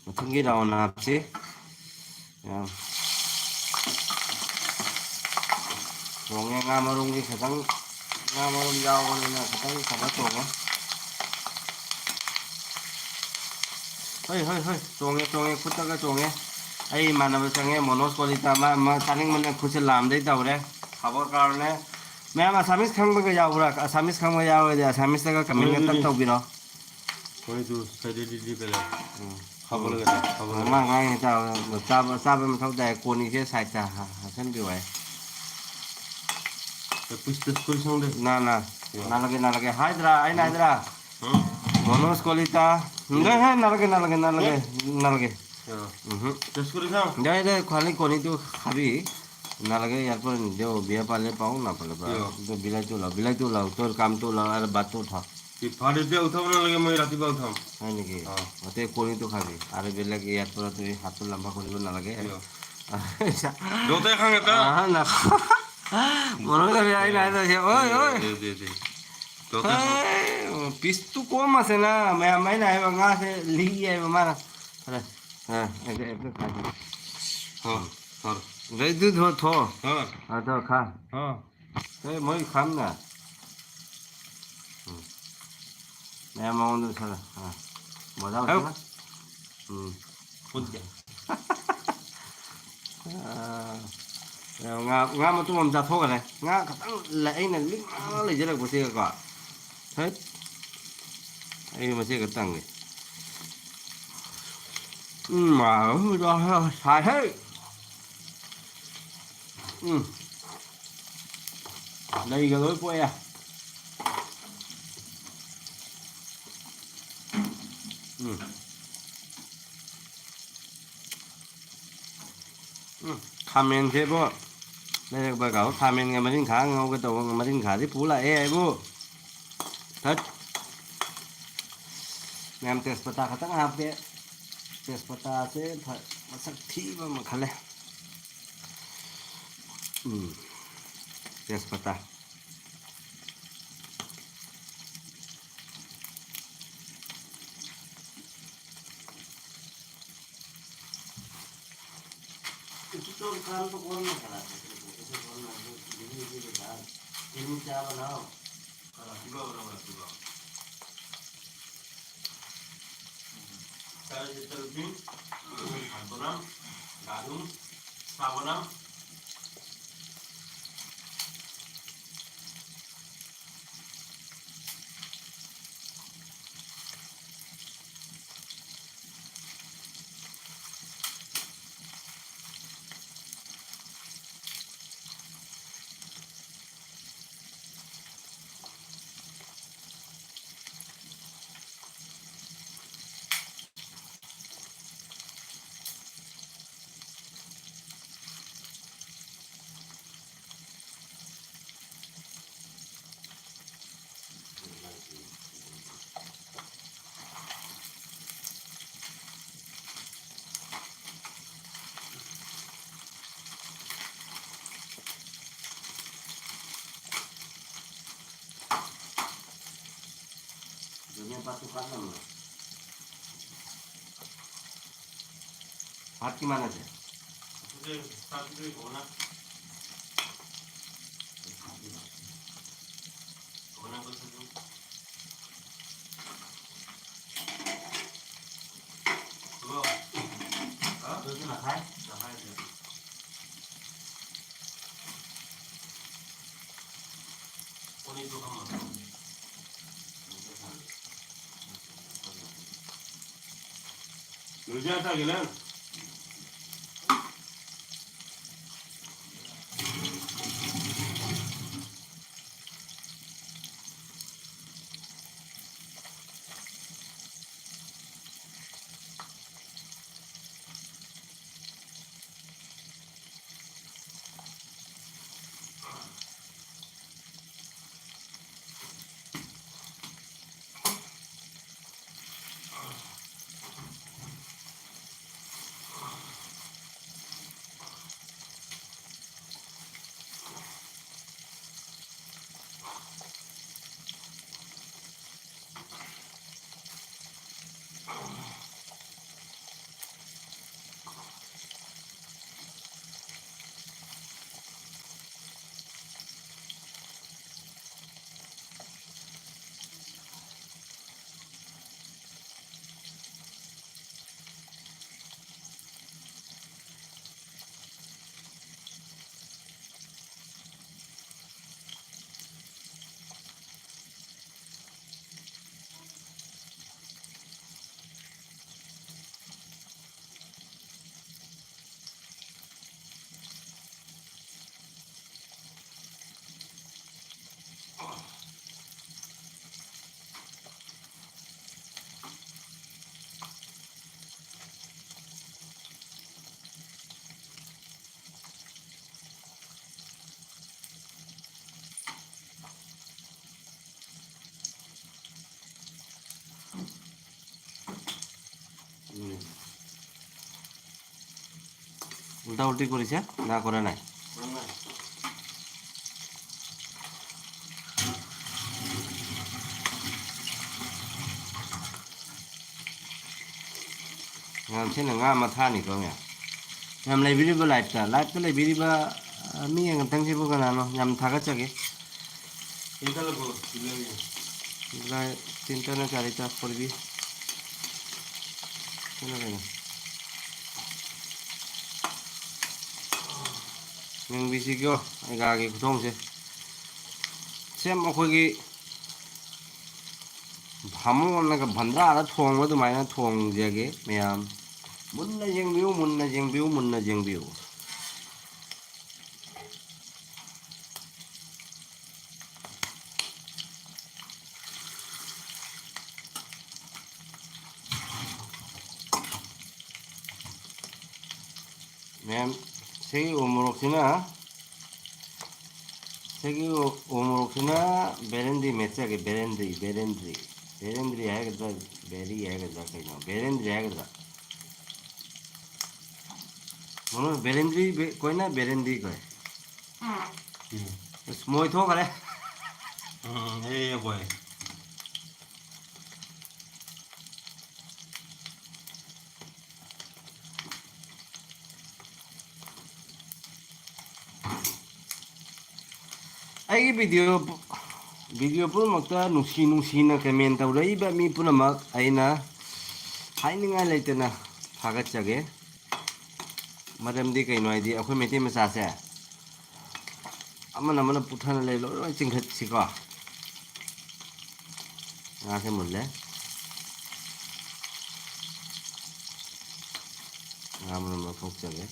ꯃꯊꯪꯒꯤ ꯔꯥꯎꯟ ꯍꯥꯞꯁꯤ꯫ ꯌꯥꯝ ꯊꯣꯡꯉꯦ꯫ ꯉꯥ ꯃꯔꯨꯝꯒꯤ ꯈꯤꯇꯪ, ꯉꯥ ꯃꯔꯨꯝ ꯌꯥꯎꯕꯅꯤꯅ ꯈꯤꯇꯪ ꯐꯖꯅ ꯊꯣꯡꯉꯦ꯫ ꯍꯣꯏ, ꯍꯣꯏ, ꯍꯣꯏ, ꯆꯣꯡꯉꯦ, ꯆꯣꯡꯉꯦ, ꯈꯨꯠꯇꯒ ꯆꯣꯡꯉꯦ꯫ ꯑꯩ ꯏꯃꯥꯟꯅꯕ ꯆꯪꯉꯦ, ꯃꯣꯅꯣꯖ ꯀꯣꯂꯤꯇꯥ, ꯃꯥ, ꯃꯥ ꯆꯥꯅꯤꯡꯕꯅ ꯈꯨꯠꯁꯦ ꯂꯥꯝꯗꯩ ꯇꯧꯔꯦ꯫ ꯈꯕꯔ ꯀꯥꯔꯅꯦ꯫ ꯃꯌꯥꯝ ꯑꯁꯥꯃꯤꯁ ꯈꯪꯕꯒ ꯌꯥꯎꯕ꯭ꯔꯥ? ꯑꯁꯥꯃꯤꯁ ꯈꯪꯕ ꯌꯥꯎꯔꯗꯤ ꯑꯁꯥꯃꯤꯁꯇꯒ ꯀꯃꯦꯟꯒ ꯇꯛ ꯇꯧꯕꯤꯔꯣ꯫ ꯃꯣꯏꯗꯨ ꯁꯥꯏꯗꯦꯗꯤ ꯀꯩꯅꯣ꯫ ꯎꯝ꯫ ꯈꯕꯔ ꯂꯩꯔꯦ, ꯈꯕꯔ ꯂꯩꯔꯦ꯫ ꯃꯥ ꯉꯥꯡꯉꯤ ꯆꯥꯕ, ꯆꯥꯕ, ꯆꯥꯕ ꯃꯊꯧ ꯇꯥꯏ꯫ ꯀꯣꯟꯅꯤꯁꯦ ꯁꯥꯏꯗꯇ ꯍꯥ-, ꯍꯥꯞꯆꯤꯟꯕꯤꯌꯨ ꯍꯥꯏ꯫ ꯄꯨꯁꯇ ꯁ꯭ꯀꯨꯜ ꯁꯪꯗꯦ꯫ ꯅꯥ, ꯅꯥ꯫ ꯌꯥ꯫ ꯅꯥꯜꯂꯒꯦ, ꯅꯥꯜꯂꯒꯦ꯫ ꯍꯥꯏꯗ꯭ꯔꯥ? ꯑꯩꯅ ꯎꯝ꯫ ꯍꯥꯏꯗ꯭ꯔꯥ? ꯎꯝ꯫ ꯃꯣꯅꯣꯖ ꯀꯣꯂꯤꯇꯥ꯫ ꯎꯝ꯫ ꯅꯥꯜꯂꯒꯦ, ꯅꯥꯜꯂꯒꯦ, ꯅꯥꯜꯂꯒꯦ, ꯎꯝ꯫ ꯅꯥꯜꯂꯒꯦ꯫ ꯌꯥ꯫ ꯎꯝꯍꯨꯝ꯫ ꯄꯨꯁꯇ ꯁ꯭ꯀꯨꯜ ꯁꯪ꯫ ꯌꯥꯏ, ꯌꯥꯏ, ꯈ꯭ꯋꯥꯂꯤ ꯀꯣꯟꯅꯤꯗꯨ ꯈꯥꯕꯤ꯫ নালাগে, ইয়াৰ পৰা নিদিওঁ, বিয়া পালে পাওঁ, নাপালে পাওঁ। য়ো। কিন্তু বিলাইটো ওলাও, বিলাইটো ওলাও, তোৰ কামটো ওলাও আৰু ভাতটো উঠাও। কি ভাত এতিয়া উঠাব নালাগে, মই ৰাতিপুৱা উঠাম। হয় নেকি? অ। অ, তে কণীটো খাবি। আৰু বেলেগ ইয়াৰ পৰা তুমি হাতটো লাম্বা কৰিব নালাগে। য়ো। দুটাই খাং এটা। আহা, নাখাওঁ। মনত খাবি, আহি নাই, নাই, অই, অই। দে, দে, দে, দে। দুটাই খাং। এই, পিচটো কম আছে না, মে-, মই নাই, মাছ লিগি আহিব, মাৰা। আৰে, হা, এইটো, এইটো খাই দে। থ, থ। এইটো ধ-, থ। থ। আ, থ, খা। থ। এই, মই খাম না। উম। এ, মই বোলো, চালা, হা। মজা হৈছে খাওক। না? উম। ক'ত দিয়া? ꯑꯥ, ꯉꯥ, ꯉꯥ ꯃꯇꯨꯝ ꯑꯃ ꯆꯥꯊꯣꯛꯈ꯭ꯔꯦ꯫ ꯉꯥ ꯈꯇꯪ ꯂꯩ-, ꯑꯩꯅ ꯂꯤꯛꯅ ꯂꯩꯖꯔꯛꯄꯁꯤꯒꯀꯣ꯫ ꯍꯩꯠ꯫ ꯑꯩ ꯃꯁꯤ ꯈꯛꯇꯪꯅꯤ꯫ ꯎꯝ, ꯁꯥꯏꯍꯦ꯫ ꯎꯝ꯫ ꯂꯩꯒ ꯂꯣꯏ ꯄꯣꯛꯑꯦ꯫ ꯎꯝ꯫ ꯎꯝ, ꯈꯥꯃꯦꯟꯁꯦꯕꯣ, ꯂꯩꯔꯛꯄ ꯀꯥꯎ, ꯈꯥꯃꯦꯟꯒ ꯃꯔꯤꯡꯈꯥ ꯉꯧꯒꯦ ꯇꯧꯕ, ꯃꯔꯤꯡꯈꯥꯗꯤ ꯄꯨ ꯂꯥꯛꯑꯦ ꯑꯩꯕꯨ꯫ ꯊꯠ꯫ ꯃꯌꯥꯝ ꯇꯦꯖꯄꯇꯥ ꯈꯛꯇꯪ ꯍꯥꯞꯀꯦ꯫ ꯇꯦꯖꯄꯇꯥꯁꯦ ꯐ-, ꯃꯁꯛ ꯊꯤꯕ ꯑꯃ ꯈꯜꯂꯦ꯫ ꯎꯝ꯫ ꯇꯦꯖꯄꯇꯥ꯫ काम तो कौन नहीं कराते, ऐसे कौन ना, जो धीरे धीरे डाल, चीनी चाय बनाओ। हाँ, पीवा बनाओ, पीवा। चाय जितना भी, भात बनाओ, डालूं, सा बनाओ। Dunia pasukan lah. Hati mana sih? Itu satu itu kona. Kona ko satu. Tuh. Hah? Itu sih makai. Makai aja. Kona itu kamu. Luja ta gilan. উল্টা উল্টি কৰিছে না কৰা নাই? ꯃꯌꯥꯝꯁꯤꯅ ꯉꯥ ꯃꯊꯥꯅꯤꯀꯣ ꯃꯌꯥꯝ꯫ ꯌꯥꯝ ꯂꯩꯕꯤꯔꯤꯕ ꯂꯥꯏꯞꯇ, ꯂꯥꯏꯞꯇ ꯂꯩꯕꯤꯔꯤꯕ, ꯑ, ꯃꯤ ꯑꯃꯇꯪꯁꯤꯕꯨ ꯀꯅꯥꯅꯣ? ꯌꯥꯝ ꯊꯥꯒꯠꯆꯒꯦ꯫ ꯂꯥꯏ-, ꯇꯤꯟꯇꯅ ꯆꯥꯔꯤ ꯆꯥꯛ ꯄꯣꯔꯤꯕꯤ꯫ ꯁꯤꯅ ꯀꯩꯅꯣ? ꯌꯦꯡꯕꯤꯁꯤꯀꯣ, ꯑꯩꯒꯥꯒꯤ ꯈꯨꯊꯣꯡꯁꯦ꯫ ꯁꯦꯝ ꯑꯩꯈꯣꯏꯒꯤ ꯚꯥꯃꯣꯟꯅꯒ ꯚꯟꯗꯥꯔꯗ ꯊꯣꯡꯕ ꯑꯗꯨꯃꯥꯏꯅ ꯊꯣꯡꯖꯒꯦ ꯃꯌꯥꯝ꯫ ꯃꯨꯟꯅ ꯌꯦꯡꯕꯤꯌꯨ, ꯃꯨꯟꯅ ꯌꯦꯡꯕꯤꯌꯨ, ꯃꯨꯟꯅ ꯌꯦꯡꯕꯤꯌꯨ꯫ ꯃꯦꯝ, ꯁꯤꯒꯤ ꯎ ꯃꯣꯔꯣꯛꯁꯤꯅ, ꯁꯤꯒꯤ ꯎ, ꯎ ꯃꯣꯔꯣꯛꯁꯤꯅ ꯕꯦꯔꯦꯟꯗ꯭ꯔꯤ ꯃꯦꯠꯆꯒꯦ, ꯕꯦꯔꯦꯟꯗ꯭ꯔꯤ, ꯕꯦꯔꯦꯟꯗ꯭ꯔꯤ꯫ ꯕꯦꯔꯦꯟꯗ꯭ꯔꯤ ꯍꯥꯏꯒꯗ꯭ꯔꯥ, ꯕꯦꯔꯤ ꯍꯥꯏꯒꯗ꯭ꯔꯥ ꯀꯩꯅꯣ? ꯕꯦꯔꯦꯟꯗ꯭ꯔꯤ ꯍꯥꯏꯒꯗ꯭ꯔꯥ? ꯃꯣꯏ ꯕꯦꯔꯦꯟꯗ꯭ꯔꯤ, ꯕꯦ-, ꯀꯣꯏꯅ ꯕꯦꯔꯦꯟꯗ꯭ꯔꯤ ꯀꯣꯏ꯫ ꯎꯝ꯫ ꯑꯁ, ꯃꯣꯏ ꯊꯣꯛꯈ꯭ꯔꯦ꯫ ꯎꯝ, ꯑꯦ, ꯀꯣꯏ꯫ ꯑꯩꯒꯤ ꯚꯤꯗꯤꯑꯣ, ꯚꯤꯗꯤꯑꯣ ꯄꯨꯝꯅꯃꯛꯇ ꯅꯨꯡꯁꯤ ꯅꯨꯡꯁꯤꯅ ꯀꯃꯦꯟ ꯇꯧꯔꯛꯏꯕ ꯃꯤ ꯄꯨꯝꯅꯃꯛ ꯑꯩꯅ ꯍꯥꯏꯅꯤꯡꯉꯥꯏ ꯂꯩꯇꯅ ꯊꯥꯒꯠꯆꯒꯦ꯫ ꯃꯔꯝꯗꯤ ꯀꯩꯅꯣ ꯍꯥꯏꯗꯤ, ꯑꯩꯈꯣꯏ ꯃꯩꯇꯩ ꯃꯆꯥꯁꯦ ꯑꯃꯅ ꯑꯃꯅ ꯄꯨꯊꯅ ꯂꯩ, ꯂꯣꯏ ꯂꯣꯏ ꯆꯤꯡꯈꯠꯁꯤꯀꯣ꯫ ꯉꯥꯁꯦ ꯃꯨꯜꯂꯦ꯫ ꯉꯥ ꯃꯔꯨꯝ ꯂꯧꯊꯣꯛꯆꯒꯦ꯫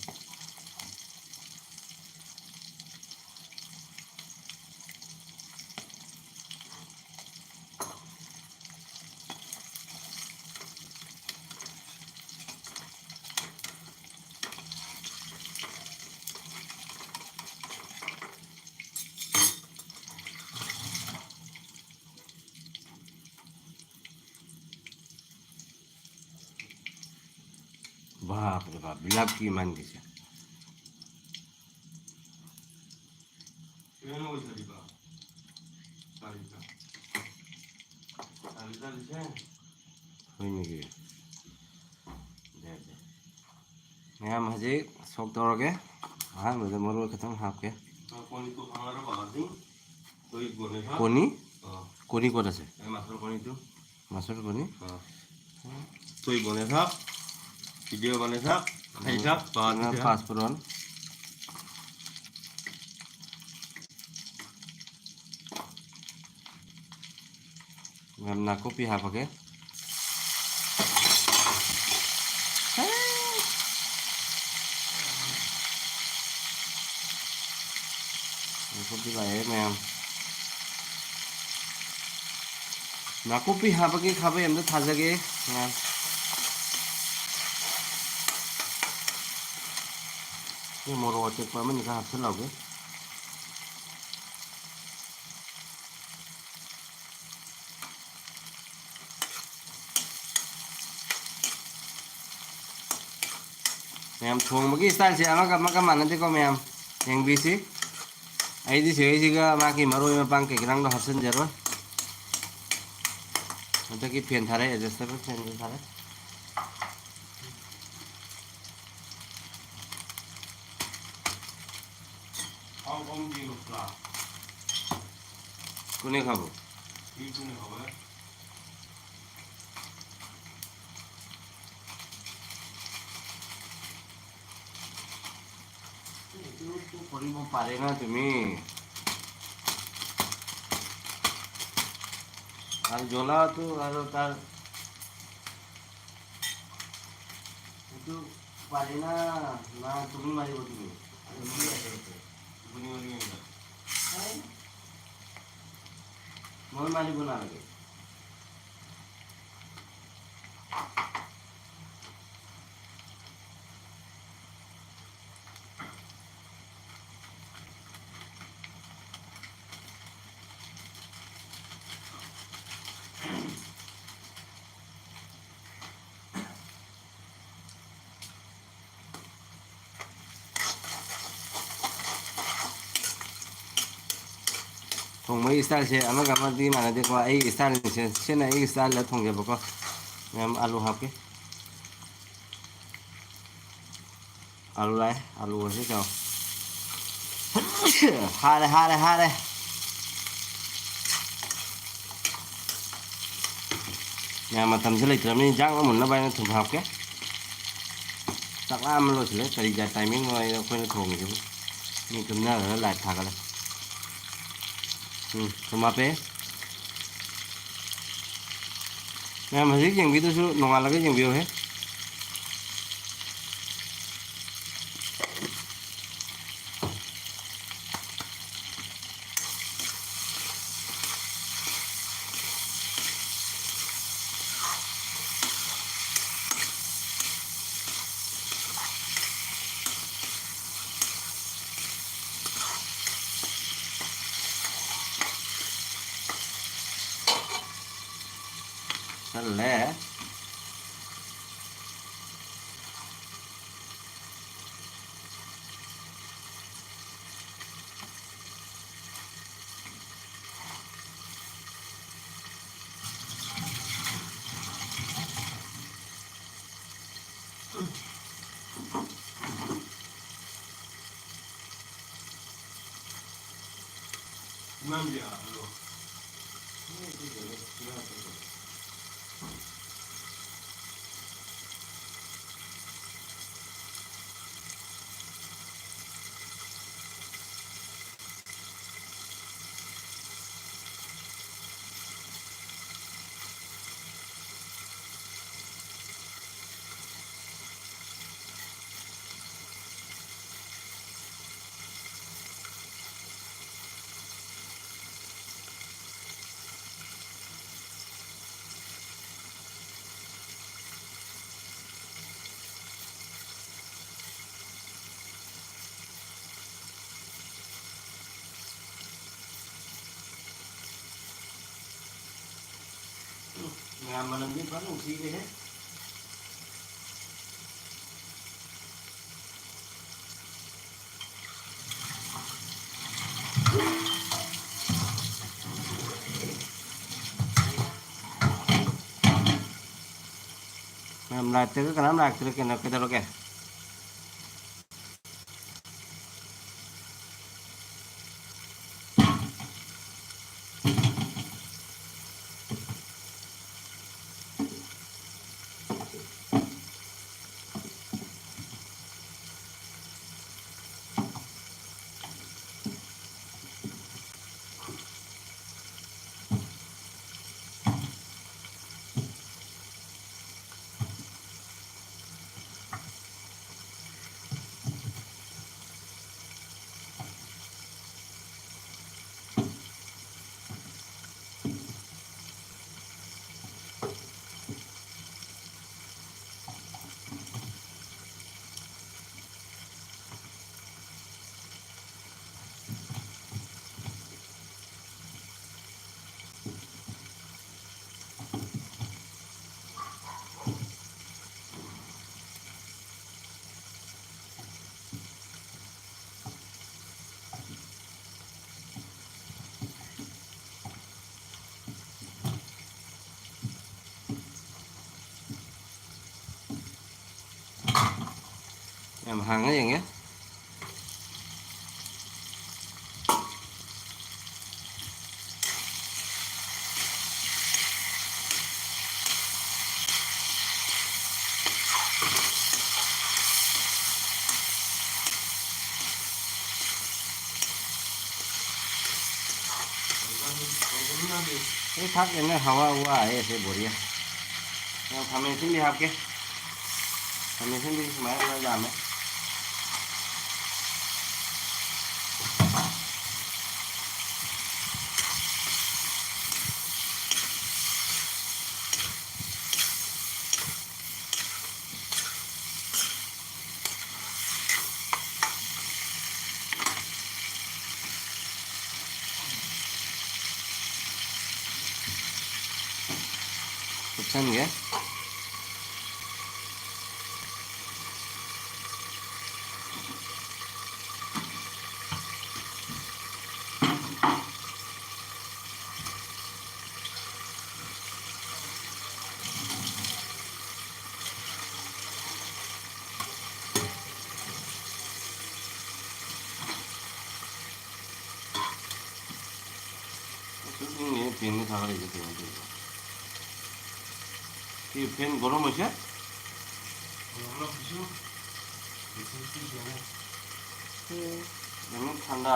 ꯕꯥꯞ ꯔꯦ ꯕꯥꯞ, ꯕꯤꯂꯥꯞꯀꯤ ꯏꯃꯥꯟꯒꯤꯁꯦ꯫ ꯑꯩꯈꯣꯏꯅꯤꯒꯤ꯫ ꯗꯦ, ꯗꯦ꯫ ꯃꯌꯥꯝ ꯍꯧꯖꯤꯛ ꯁꯣꯛ ꯇꯧꯔꯒꯦ꯫ ꯑꯍꯥꯟꯕꯗ ꯃꯔꯣꯏ ꯈꯤꯇꯪ ꯍꯥꯞꯀꯦ꯫ ꯑ, ꯀꯣꯅꯤꯇꯨ ꯈꯪꯅꯔꯕ ꯑꯗꯨꯝ? ꯀꯣꯅꯤ ꯀꯣꯅꯤ? ꯑ꯫ ꯀꯣꯅꯤ ꯀꯣꯠ ꯑꯁꯦ? ꯑꯩ ꯃꯥꯁꯇꯔ ꯀꯣꯅꯤꯇꯨ꯫ ꯃꯥꯁꯇꯔ ꯀꯣꯅꯤ? ꯑ꯫ ꯇꯣꯏ ꯕꯣꯅꯦ ꯊꯥ, ꯚꯤꯗꯤꯑꯣ ꯕꯣꯅꯦ ꯊꯥ, ꯍꯩ ꯊꯥ, ꯄꯥ ꯊꯥ꯫ ꯄꯥꯁꯄꯨꯔꯟ꯫ ꯌꯥꯝ ꯅꯥꯀꯨꯞꯄꯤ ꯍꯥꯞꯄꯒꯦ꯫ ꯅꯥꯀꯨꯞꯄꯤ ꯂꯥꯛꯑꯦ ꯃꯌꯥꯝ꯫ ꯅꯥꯀꯨꯞꯄꯤ ꯍꯥꯞꯄꯒꯤ ꯈꯥꯕꯩ ꯑꯝꯇ ꯊꯥꯖꯒꯦ ꯃꯌꯥꯝ꯫ ꯁꯤ ꯃꯣꯔꯣꯛ ꯑꯇꯦꯛꯄ ꯑꯃꯅꯤ ꯈꯔ ꯍꯥꯞꯆꯤꯜꯂꯧꯒꯦ꯫ ꯃꯌꯥꯝ ꯊꯣꯡꯕꯒꯤ ꯏꯁꯇꯥꯏꯜꯁꯦ ꯑꯃꯒ ꯑꯃꯒ ꯃꯥꯟꯅꯗꯦꯀꯣ ꯃꯌꯥꯝ꯫ ꯌꯦꯡꯕꯤꯁꯤ꯫ ꯑꯩꯗꯤ ꯁꯤꯒꯩꯁꯤꯒ ꯃꯥꯒꯤ ꯃꯔꯣꯏ ꯃꯄꯥꯡ ꯀꯩꯀꯩ ꯅꯪꯗꯣ ꯍꯥꯞꯆꯤꯟꯖꯔꯣꯏ꯫ ꯍꯟꯗꯛꯀꯤ ꯐꯦꯟ ꯊꯥꯔꯦ, ꯑꯦꯗꯖꯁꯇꯦꯕꯜ ꯐꯦꯟꯁꯨ ꯊꯥꯔꯦ꯫ ꯀꯣꯅꯦ ꯈꯥꯕꯣ? ꯄꯥꯔꯦꯅ ꯇꯨꯃꯤ꯫ ꯑꯗꯨ ꯖꯣꯂꯥ ꯇꯨ ꯑꯗꯨ ꯇꯥꯔ ꯇꯨ ꯄꯥꯔꯦꯅ ꯅ ꯇꯨꯃꯤ ꯃꯥꯔꯤ ꯕꯣ ꯇꯨꯃꯤ꯫ ꯃꯣꯏ ꯃꯥꯔꯤ ꯕꯣ ꯅꯥꯔꯒꯦ꯫ ꯊꯣꯡꯕꯒꯤ ꯏꯁꯇꯥꯏꯜꯁꯦ ꯑꯃꯒ ꯑꯃꯗꯤ ꯃꯥꯟꯅꯗꯦꯀꯣ꯫ ꯑꯩ ꯏꯁꯇꯥꯏꯜꯁꯦ, ꯁꯤꯅ ꯑꯩꯒꯤ ꯏꯁꯇꯥꯏꯜꯗ ꯊꯣꯡꯖꯕꯀꯣ꯫ ꯃꯌꯥꯝ ꯑꯂꯨ ꯍꯥꯞꯀꯦ꯫ ꯑꯂꯨ ꯂꯥꯛꯑꯦ, ꯑꯂꯨ ꯑꯁꯤ ꯆꯥꯎ꯫ ꯍꯥꯔꯦ, ꯍꯥꯔꯦ, ꯍꯥꯔꯦ꯫ ꯃꯌꯥꯝ ꯃꯇꯝꯁꯦ ꯂꯩꯇ꯭ꯔꯕꯅꯤꯅ ꯏꯟꯖꯥꯡ ꯑꯃ ꯃꯨꯟꯅꯕ ꯍꯥꯏꯅ ꯊꯨꯝ ꯍꯥꯞꯀꯦ꯫ ꯆꯥꯛ ꯂꯥꯝꯕ ꯂꯣꯏꯁꯤꯜꯂꯦ꯫ ꯀꯔꯤ ꯖꯥꯠ timing ꯅꯣ ꯑꯩꯈꯣꯏꯅ ꯊꯣꯡꯉꯤꯁꯤꯕꯨ? ꯃꯤ ꯇꯨꯝꯅꯈ꯭ꯔꯒ light ꯊꯥꯒꯠꯂꯦ꯫ ꯎꯝ, ꯊꯨꯝ ꯍꯥꯞꯄꯦ꯫ ꯃꯌꯥꯝ ꯍꯧꯖꯤꯛ ꯌꯦꯡꯕꯤꯗꯨꯁꯨ ꯅꯣꯡꯉꯥꯜꯂꯒ ꯌꯦꯡꯕꯤꯌꯨꯍꯦ꯫ ꯆꯜꯂꯦ꯫ ꯃꯌꯥꯝ ꯃꯅꯝꯗꯤ ꯐꯖꯅ ꯅꯨꯡꯁꯤꯔꯦꯍꯦ꯫ ꯌꯥꯝ ꯂꯥꯛꯇ꯭ꯔꯒ ꯀꯅꯥꯝ ꯂꯥꯛꯇ꯭ꯔꯦ ꯀꯩꯅꯣ, ꯀꯩꯗꯧꯔꯒꯦ? ꯌꯥꯝ ꯍꯥꯡꯉ ꯌꯦꯡꯉꯦ꯫ ꯑꯩ ꯊꯥꯛ ꯌꯦꯡꯉ ꯍꯋꯥ ꯋꯥ ꯑꯩ ꯑꯁꯤ ꯕꯣꯔꯤꯌꯥ꯫ ꯌꯥꯝ ꯈꯥꯃꯦꯟ ꯑꯁꯤꯟꯕꯤ ꯍꯥꯞꯀꯦ꯫ ꯈꯥꯃꯦꯟ ꯑꯁꯤꯟꯕꯤ ꯁꯨꯃꯥꯏꯅ ꯈꯔ ꯌꯥꯝꯃꯦ꯫ ꯀꯨꯞꯁꯟꯒꯦ꯫ ꯐꯦꯟꯅꯤ ꯊꯥꯒꯠꯂꯤꯁꯦ ꯀꯩꯅꯣ ꯇꯧꯔꯤꯕ? ꯁꯤ ꯐꯦꯟ ꯒꯔꯝ ꯑꯣꯏꯁꯦ? ꯎꯝ, ꯌꯥꯝꯅ ꯊꯟꯗꯥ꯫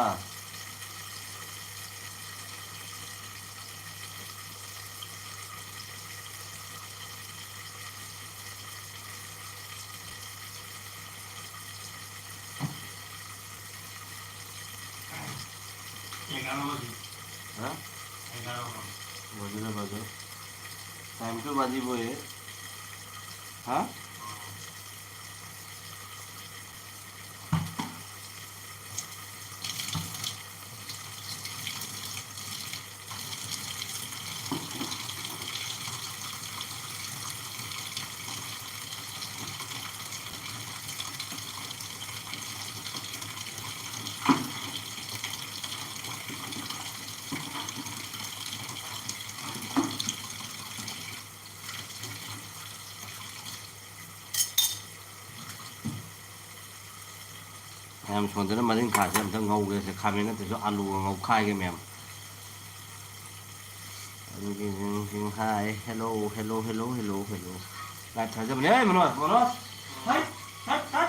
ꯍꯥ? ꯕꯖꯦ ꯕꯖꯦ꯫ ꯇꯥꯏꯝ ꯇꯨ ꯕꯥꯖꯤ ꯕꯣꯏ꯫ ꯍꯥ? ꯃꯌꯥꯝ ꯁꯣꯝꯗꯅ ꯃꯔꯤꯡꯈꯥꯁꯦ ꯑꯝꯇ ꯉꯧꯒꯦꯁꯦ, ꯈꯥꯃꯦꯟ ꯅꯠꯇ꯭ꯔꯁꯨ ꯑꯂꯨꯒ ꯉꯧꯈꯥꯏꯒꯦ ꯃꯌꯥꯝ꯫ ꯑꯗꯨꯒꯤ ꯍꯥꯏ, hello, hello, hello, hello, hello꯫ Live ꯊꯥꯖꯕꯅꯦ꯫ ꯍꯦ, ꯃꯅꯣꯖ, ꯃꯅꯣꯖ! ꯍꯥꯏ, ꯍꯥꯏ, ꯍꯥꯏ!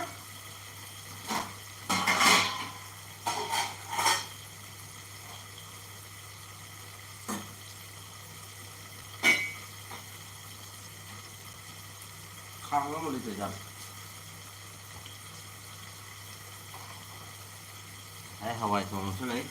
ꯈꯥꯡ ꯑꯃ ꯂꯩꯇ꯭ꯔꯦ ꯖꯥꯠꯂꯣ? ꯑꯩ ꯍꯋꯥꯏ ꯊꯣꯡꯕꯁꯨ ꯂꯩ꯫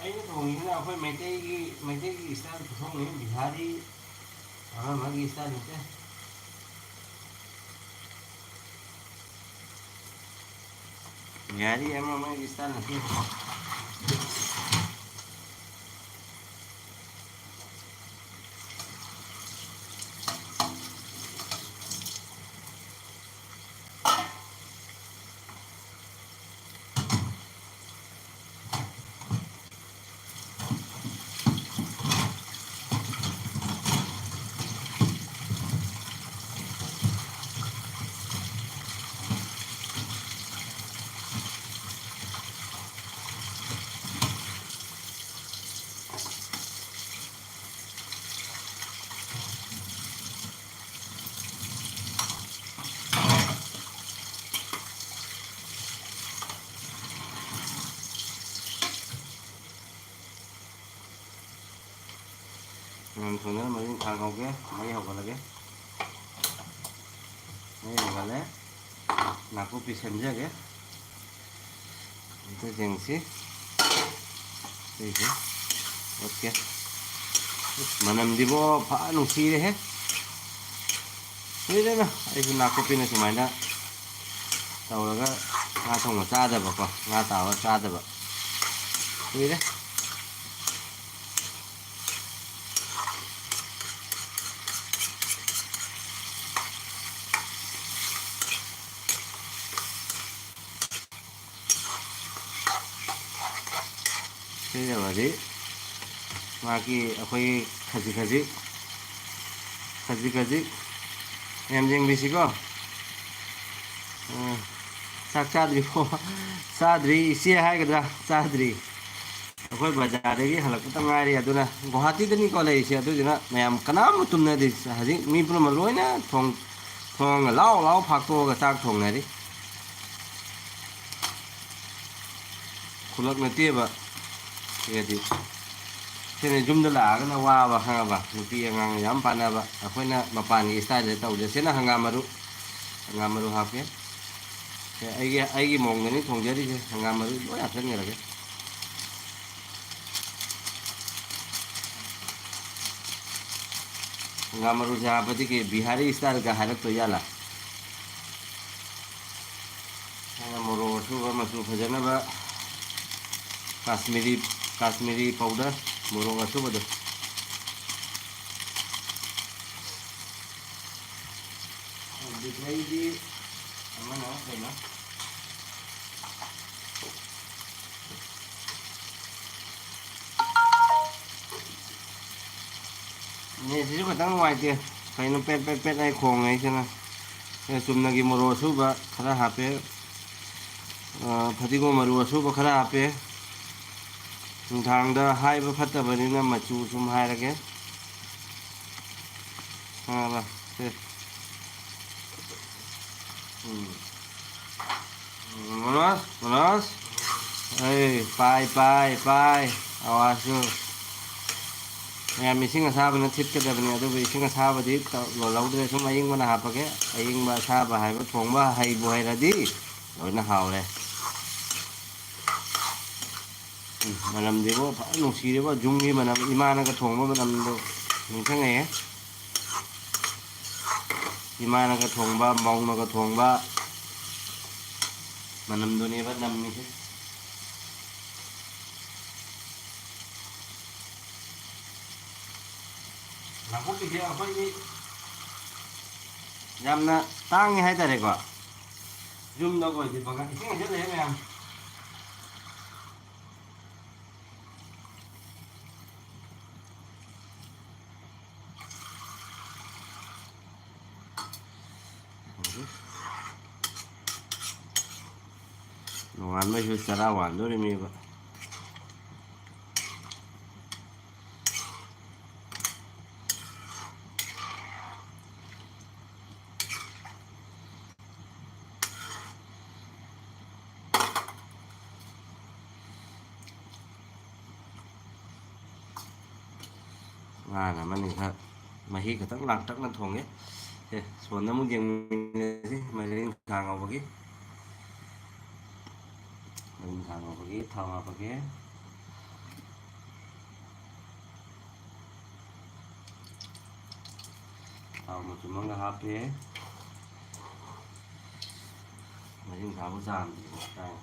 ꯑꯩꯅ ꯊꯣꯡꯉꯤꯁꯤꯅ ꯑꯩꯈꯣꯏ ꯃꯩꯇꯩꯒꯤ, ꯃꯩꯇꯩꯒꯤ style ꯈꯨꯊꯣꯡꯅꯤ, ꯕꯤꯍꯥꯔꯤ ꯑꯃ ꯑꯃꯒꯤ style ꯅꯠꯇꯦ꯫ ꯒꯥꯔꯤ ꯑꯃ ꯑꯃꯒꯤ ꯏꯁꯇꯥꯏꯜ ꯑꯃ꯫ ꯃꯌꯥꯝ ꯊꯣꯡꯅꯔ ꯃꯔꯤꯡꯈꯥ ꯉꯧꯒꯦ꯫ ꯃꯩ ꯍꯧꯒꯠꯂꯒꯦ꯫ ꯃꯩ ꯍꯧꯒꯠꯂꯦ꯫ ꯅꯥꯀꯨꯞꯄꯤ ꯁꯦꯝꯖꯒꯦ꯫ ꯑꯝꯇ ꯌꯦꯡꯁꯤ꯫ ꯁꯤꯁꯦ꯫ ꯑꯣꯀꯦ꯫ ꯏꯁ, ꯃꯅꯝꯗꯤꯕꯣ ꯐꯖꯅ ꯅꯨꯡꯁꯤꯔꯦꯍꯦ꯫ ꯀꯨꯏꯔꯦꯗ ꯑꯩꯁꯨ ꯅꯥꯀꯨꯞꯄꯤꯅ ꯁꯨꯃꯥꯏꯅ ꯇꯧꯔꯒ ꯉꯥ ꯊꯣꯡꯕ ꯆꯥꯗꯕꯀꯣ, ꯉꯥ ꯇꯥꯎꯔ ꯆꯥꯗꯕ ꯀꯨꯏꯔꯦ꯫ ꯁꯤ ꯌꯧꯔꯗꯤ ꯃꯥꯒꯤ ꯑꯩꯈꯣꯏꯒꯤ ꯈꯖꯤꯛ ꯈꯖꯤꯛ, ꯈꯖꯤꯛ ꯈꯖꯤꯛ ꯌꯥꯝ ꯌꯦꯡꯕꯤꯁꯤꯀꯣ꯫ ꯎꯝ, ꯆꯥꯛ ꯆꯥꯗ꯭ꯔꯤꯕꯣ? ꯆꯥꯗ꯭ꯔꯤ, ꯏꯆꯦ ꯍꯥꯏꯒꯗ꯭ꯔꯥ? ꯆꯥꯗ꯭ꯔꯤ꯫ ꯑꯩꯈꯣꯏ ꯕꯖꯥꯔꯗꯒꯤ ꯍꯜꯂꯛꯄꯇ ꯉꯥꯏꯔꯤ, ꯑꯗꯨꯅ ꯒꯨꯋꯥꯍꯥꯇꯤꯗꯅꯤꯀꯣ ꯂꯩꯔꯤꯁꯦ, ꯑꯗꯨꯗꯨꯅ ꯃꯌꯥꯝ ꯀꯅꯥꯝ ꯇꯨꯝꯅꯗꯦ꯫ ꯍꯧꯖꯤꯛ ꯃꯤ ꯄꯨꯝꯅꯃꯛ ꯂꯣꯏꯅ ꯊꯣꯡ, ꯊꯣꯡꯒ ꯂꯥꯎ ꯂꯥꯎ ꯐꯥꯛꯇꯣꯛꯑꯒ ꯆꯥꯛ ꯊꯣꯡꯅꯔꯤ꯫ ꯈꯨꯂꯛ ꯅꯠꯇꯦꯕ꯫ ꯁꯤꯗꯗꯤ ꯁꯤꯅ ꯌꯨꯝꯗ ꯂꯥꯛꯑꯒꯅ ꯋꯥꯕ, ꯈꯪꯉꯕ? ꯅꯨꯄꯤ ꯑꯉꯥꯡ ꯌꯥꯝ ꯄꯥꯟꯅꯕ꯫ ꯑꯩꯈꯣꯏꯅ ꯃꯄꯥꯟꯒꯤ ꯏꯁꯇꯥꯏꯜꯗ ꯇꯧꯖꯦ꯫ ꯁꯤꯅ ꯍꯪꯒꯥꯝ ꯃꯔꯨ, ꯍꯪꯒꯥꯝ ꯃꯔꯨ ꯍꯥꯞꯀꯦ꯫ ꯁꯦ ꯑꯩꯒꯤ, ꯑꯩꯒꯤ ꯃꯑꯣꯡꯗꯅꯤ ꯊꯣꯡꯖꯔꯤꯁꯦ꯫ ꯍꯪꯒꯥꯝ ꯃꯔꯨ ꯂꯣꯏ ꯍꯥꯞꯆꯤꯟꯈ꯭ꯔꯒꯦ꯫ ꯍꯪꯒꯥꯝ ꯃꯔꯨꯁꯦ ꯍꯥꯞꯄꯗꯤ ꯀꯩ ꯕꯤꯍꯥꯔꯤ ꯏꯁꯇꯥꯏꯜꯒ ꯍꯥꯏꯔꯛꯇꯣꯏ ꯖꯥꯠꯂꯥ? ꯑꯩꯅ ꯃꯣꯔꯣꯛ ꯑꯁꯨꯕ ꯃꯆꯨ ꯐꯖꯅꯕ ꯀꯥꯁꯃꯤꯔꯤ, ꯀꯥꯁꯃꯤꯔꯤ ꯄꯥꯎꯗꯔ, ꯃꯣꯔꯣꯛ ꯑꯁꯨꯕꯗꯣ꯫ ꯑꯗꯨꯗꯩꯗꯤ ꯑꯃꯅ ꯀꯩꯅꯣ? ꯅꯦꯠꯁꯤꯁꯨ ꯈꯤꯇꯪ ꯅꯨꯡꯉꯥꯏꯇꯦ꯫ ꯀꯩꯅꯣ ꯄꯦꯠ ꯄꯦꯠ ꯄꯦꯠ ꯍꯥꯏ ꯈꯣꯡꯉꯦ ꯑꯩꯁꯤꯅ꯫ ꯑꯦ, ꯆꯨꯝꯅꯒꯤ ꯃꯣꯔꯣꯛ ꯑꯁꯨꯕ ꯈꯔ ꯍꯥꯞꯄꯦ꯫ ꯑ, ꯐꯗꯤꯒꯣꯝ ꯃꯔꯨ ꯑꯁꯨꯕ ꯈꯔ ꯍꯥꯞꯄꯦ꯫ ꯅꯨꯡꯗꯥꯡꯗ ꯍꯥꯏꯕ ꯐꯠꯇꯕꯅꯤꯅ ꯃꯆꯨ ꯁꯨꯝ ꯍꯥꯏꯔꯒꯦ꯫ ꯈꯪꯉꯕ? ꯁꯦ꯫ ꯎꯝ꯫ ꯃꯅꯣꯖ, ꯃꯅꯣꯖ꯫ ꯑꯩ, ꯄꯥꯏ, ꯄꯥꯏ, ꯄꯥꯏ꯫ ꯑꯋꯥꯖꯁꯨ꯫ ꯃꯌꯥꯝ ꯏꯁꯤꯡ ꯑꯁꯥꯕꯅ ꯊꯤꯠꯀꯗꯕꯅꯤ, ꯑꯗꯨꯕꯨ ꯏꯁꯤꯡ ꯑꯁꯥꯕꯗꯤ ꯇ-, ꯂꯣꯜꯍꯧꯗ꯭ꯔꯦ꯫ ꯁꯨꯝ ꯑꯌꯤꯡꯕꯅ ꯍꯥꯞꯄꯒꯦ꯫ ꯑꯌꯤꯡꯕ ꯑꯁꯥꯕ ꯍꯥꯏꯕ ꯊꯣꯡꯕ ꯍꯩꯕꯨ ꯍꯩꯔꯗꯤ ꯂꯣꯏꯅ ꯍꯥꯎꯔꯦ꯫ ꯎꯝ, ꯃꯅꯝꯗꯤꯕꯣ ꯐꯖꯅ ꯅꯨꯡꯁꯤꯔꯦꯕꯣ, ꯌꯨꯝꯒꯤ ꯃꯅꯝ, ꯏꯃꯥꯅꯒ ꯊꯣꯡꯕ ꯃꯅꯝꯗꯣ ꯅꯤꯡꯁꯤꯡꯉꯛꯑꯦ꯫ ꯏꯃꯥꯅꯒ ꯊꯣꯡꯕ, ꯃꯧꯅꯒ ꯊꯣꯡꯕ ꯃꯅꯝꯗꯨꯅꯦꯕ ꯅꯝꯃꯤꯁꯦ꯫ ꯅꯥꯀꯨꯞꯄꯤꯁꯦ ꯑꯩꯈꯣꯏꯒꯤ ꯌꯥꯝꯅ ꯇꯥꯡꯉꯤ ꯍꯥꯏꯇꯥꯔꯦꯀꯣ꯫ ꯌꯨꯝꯗ ꯑꯣꯏꯗꯤ ꯐꯪꯉ-, ꯏꯁꯤꯡ ꯍꯩꯖꯤꯜꯂꯛꯑꯦ ꯃꯌꯥꯝ꯫ ꯅꯣꯡꯉꯥꯟꯕꯩꯁꯨ ꯆꯔꯥ ꯋꯥꯟꯗꯣꯔꯤꯃꯤꯕ꯫ ꯉꯥꯅ ꯑꯃꯅꯤ ꯈꯔ ꯃꯍꯤ ꯈꯤꯇꯪ ꯂꯥꯡꯇꯛꯅ ꯊꯣꯡꯉꯦ꯫ ꯑꯦ, ꯁꯣꯝꯗ ꯑꯃꯨꯛ ꯌꯦꯡꯃꯤꯟꯅꯁꯤ ꯃꯥꯏꯔꯦꯟ ꯈꯥ ꯉꯧꯕꯒꯤ꯫ ꯃꯥꯏꯔꯦꯟ ꯈꯥ ꯉꯧꯕꯒꯤ ꯊꯥꯎ ꯍꯥꯞꯄꯒꯦ꯫ ꯊꯥꯎ ꯃꯆꯨꯝ ꯑꯃꯒ ꯍꯥꯞꯄꯦ꯫ ꯉꯥꯔꯤꯡꯈꯥꯕꯨ ꯆꯥꯝꯗ꯭ꯔꯤꯕꯣ ꯀꯥꯏꯅ꯫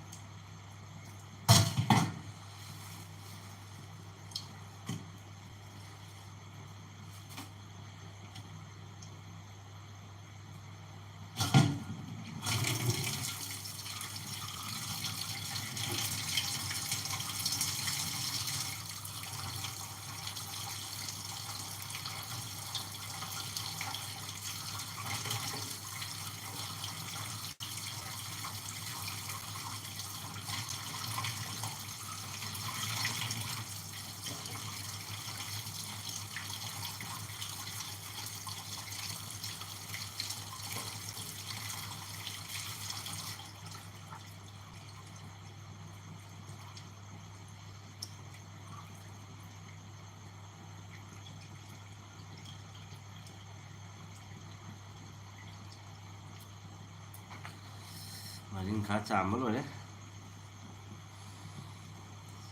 ꯉꯥꯔꯤꯡꯈꯥ ꯆꯥꯝꯕ ꯂꯣꯏꯔꯦ꯫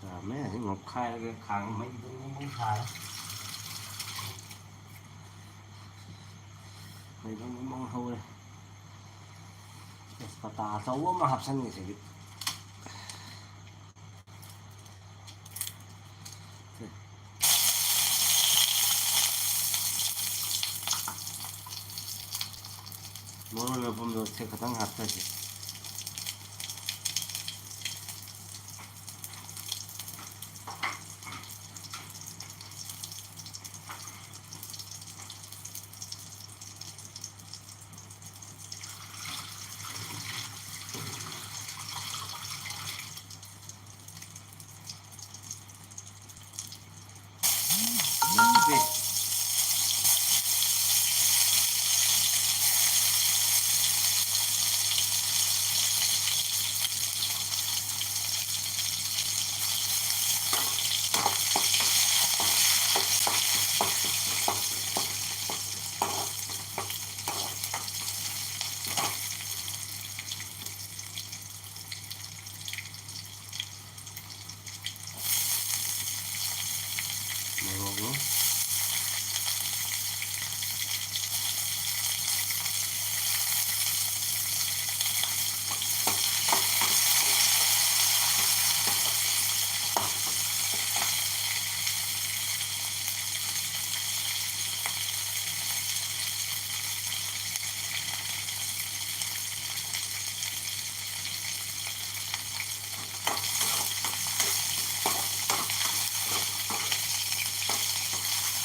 ꯆꯥꯝꯃꯦ, ꯑꯗꯩ ꯉꯧꯈꯥꯏꯔꯒ ꯈꯥꯡ ꯃꯩ ꯕꯨꯡ ꯕꯨꯡ ꯕꯨꯡ ꯁꯥꯔꯦ꯫ ꯃꯩ ꯕꯨꯡ ꯕꯨꯡ ꯕꯨꯡ ꯍꯧꯔꯦ꯫ ꯇꯦꯖꯄꯇꯥ ꯑꯆꯧꯕ ꯑꯃ ꯍꯥꯞꯆꯟꯒꯦ ꯁꯤꯗꯤ꯫ ꯃꯔꯣꯏ ꯃꯄꯨꯝꯗꯣ ꯁꯦ ꯈꯇꯪ ꯍꯥꯞꯆꯒꯦ꯫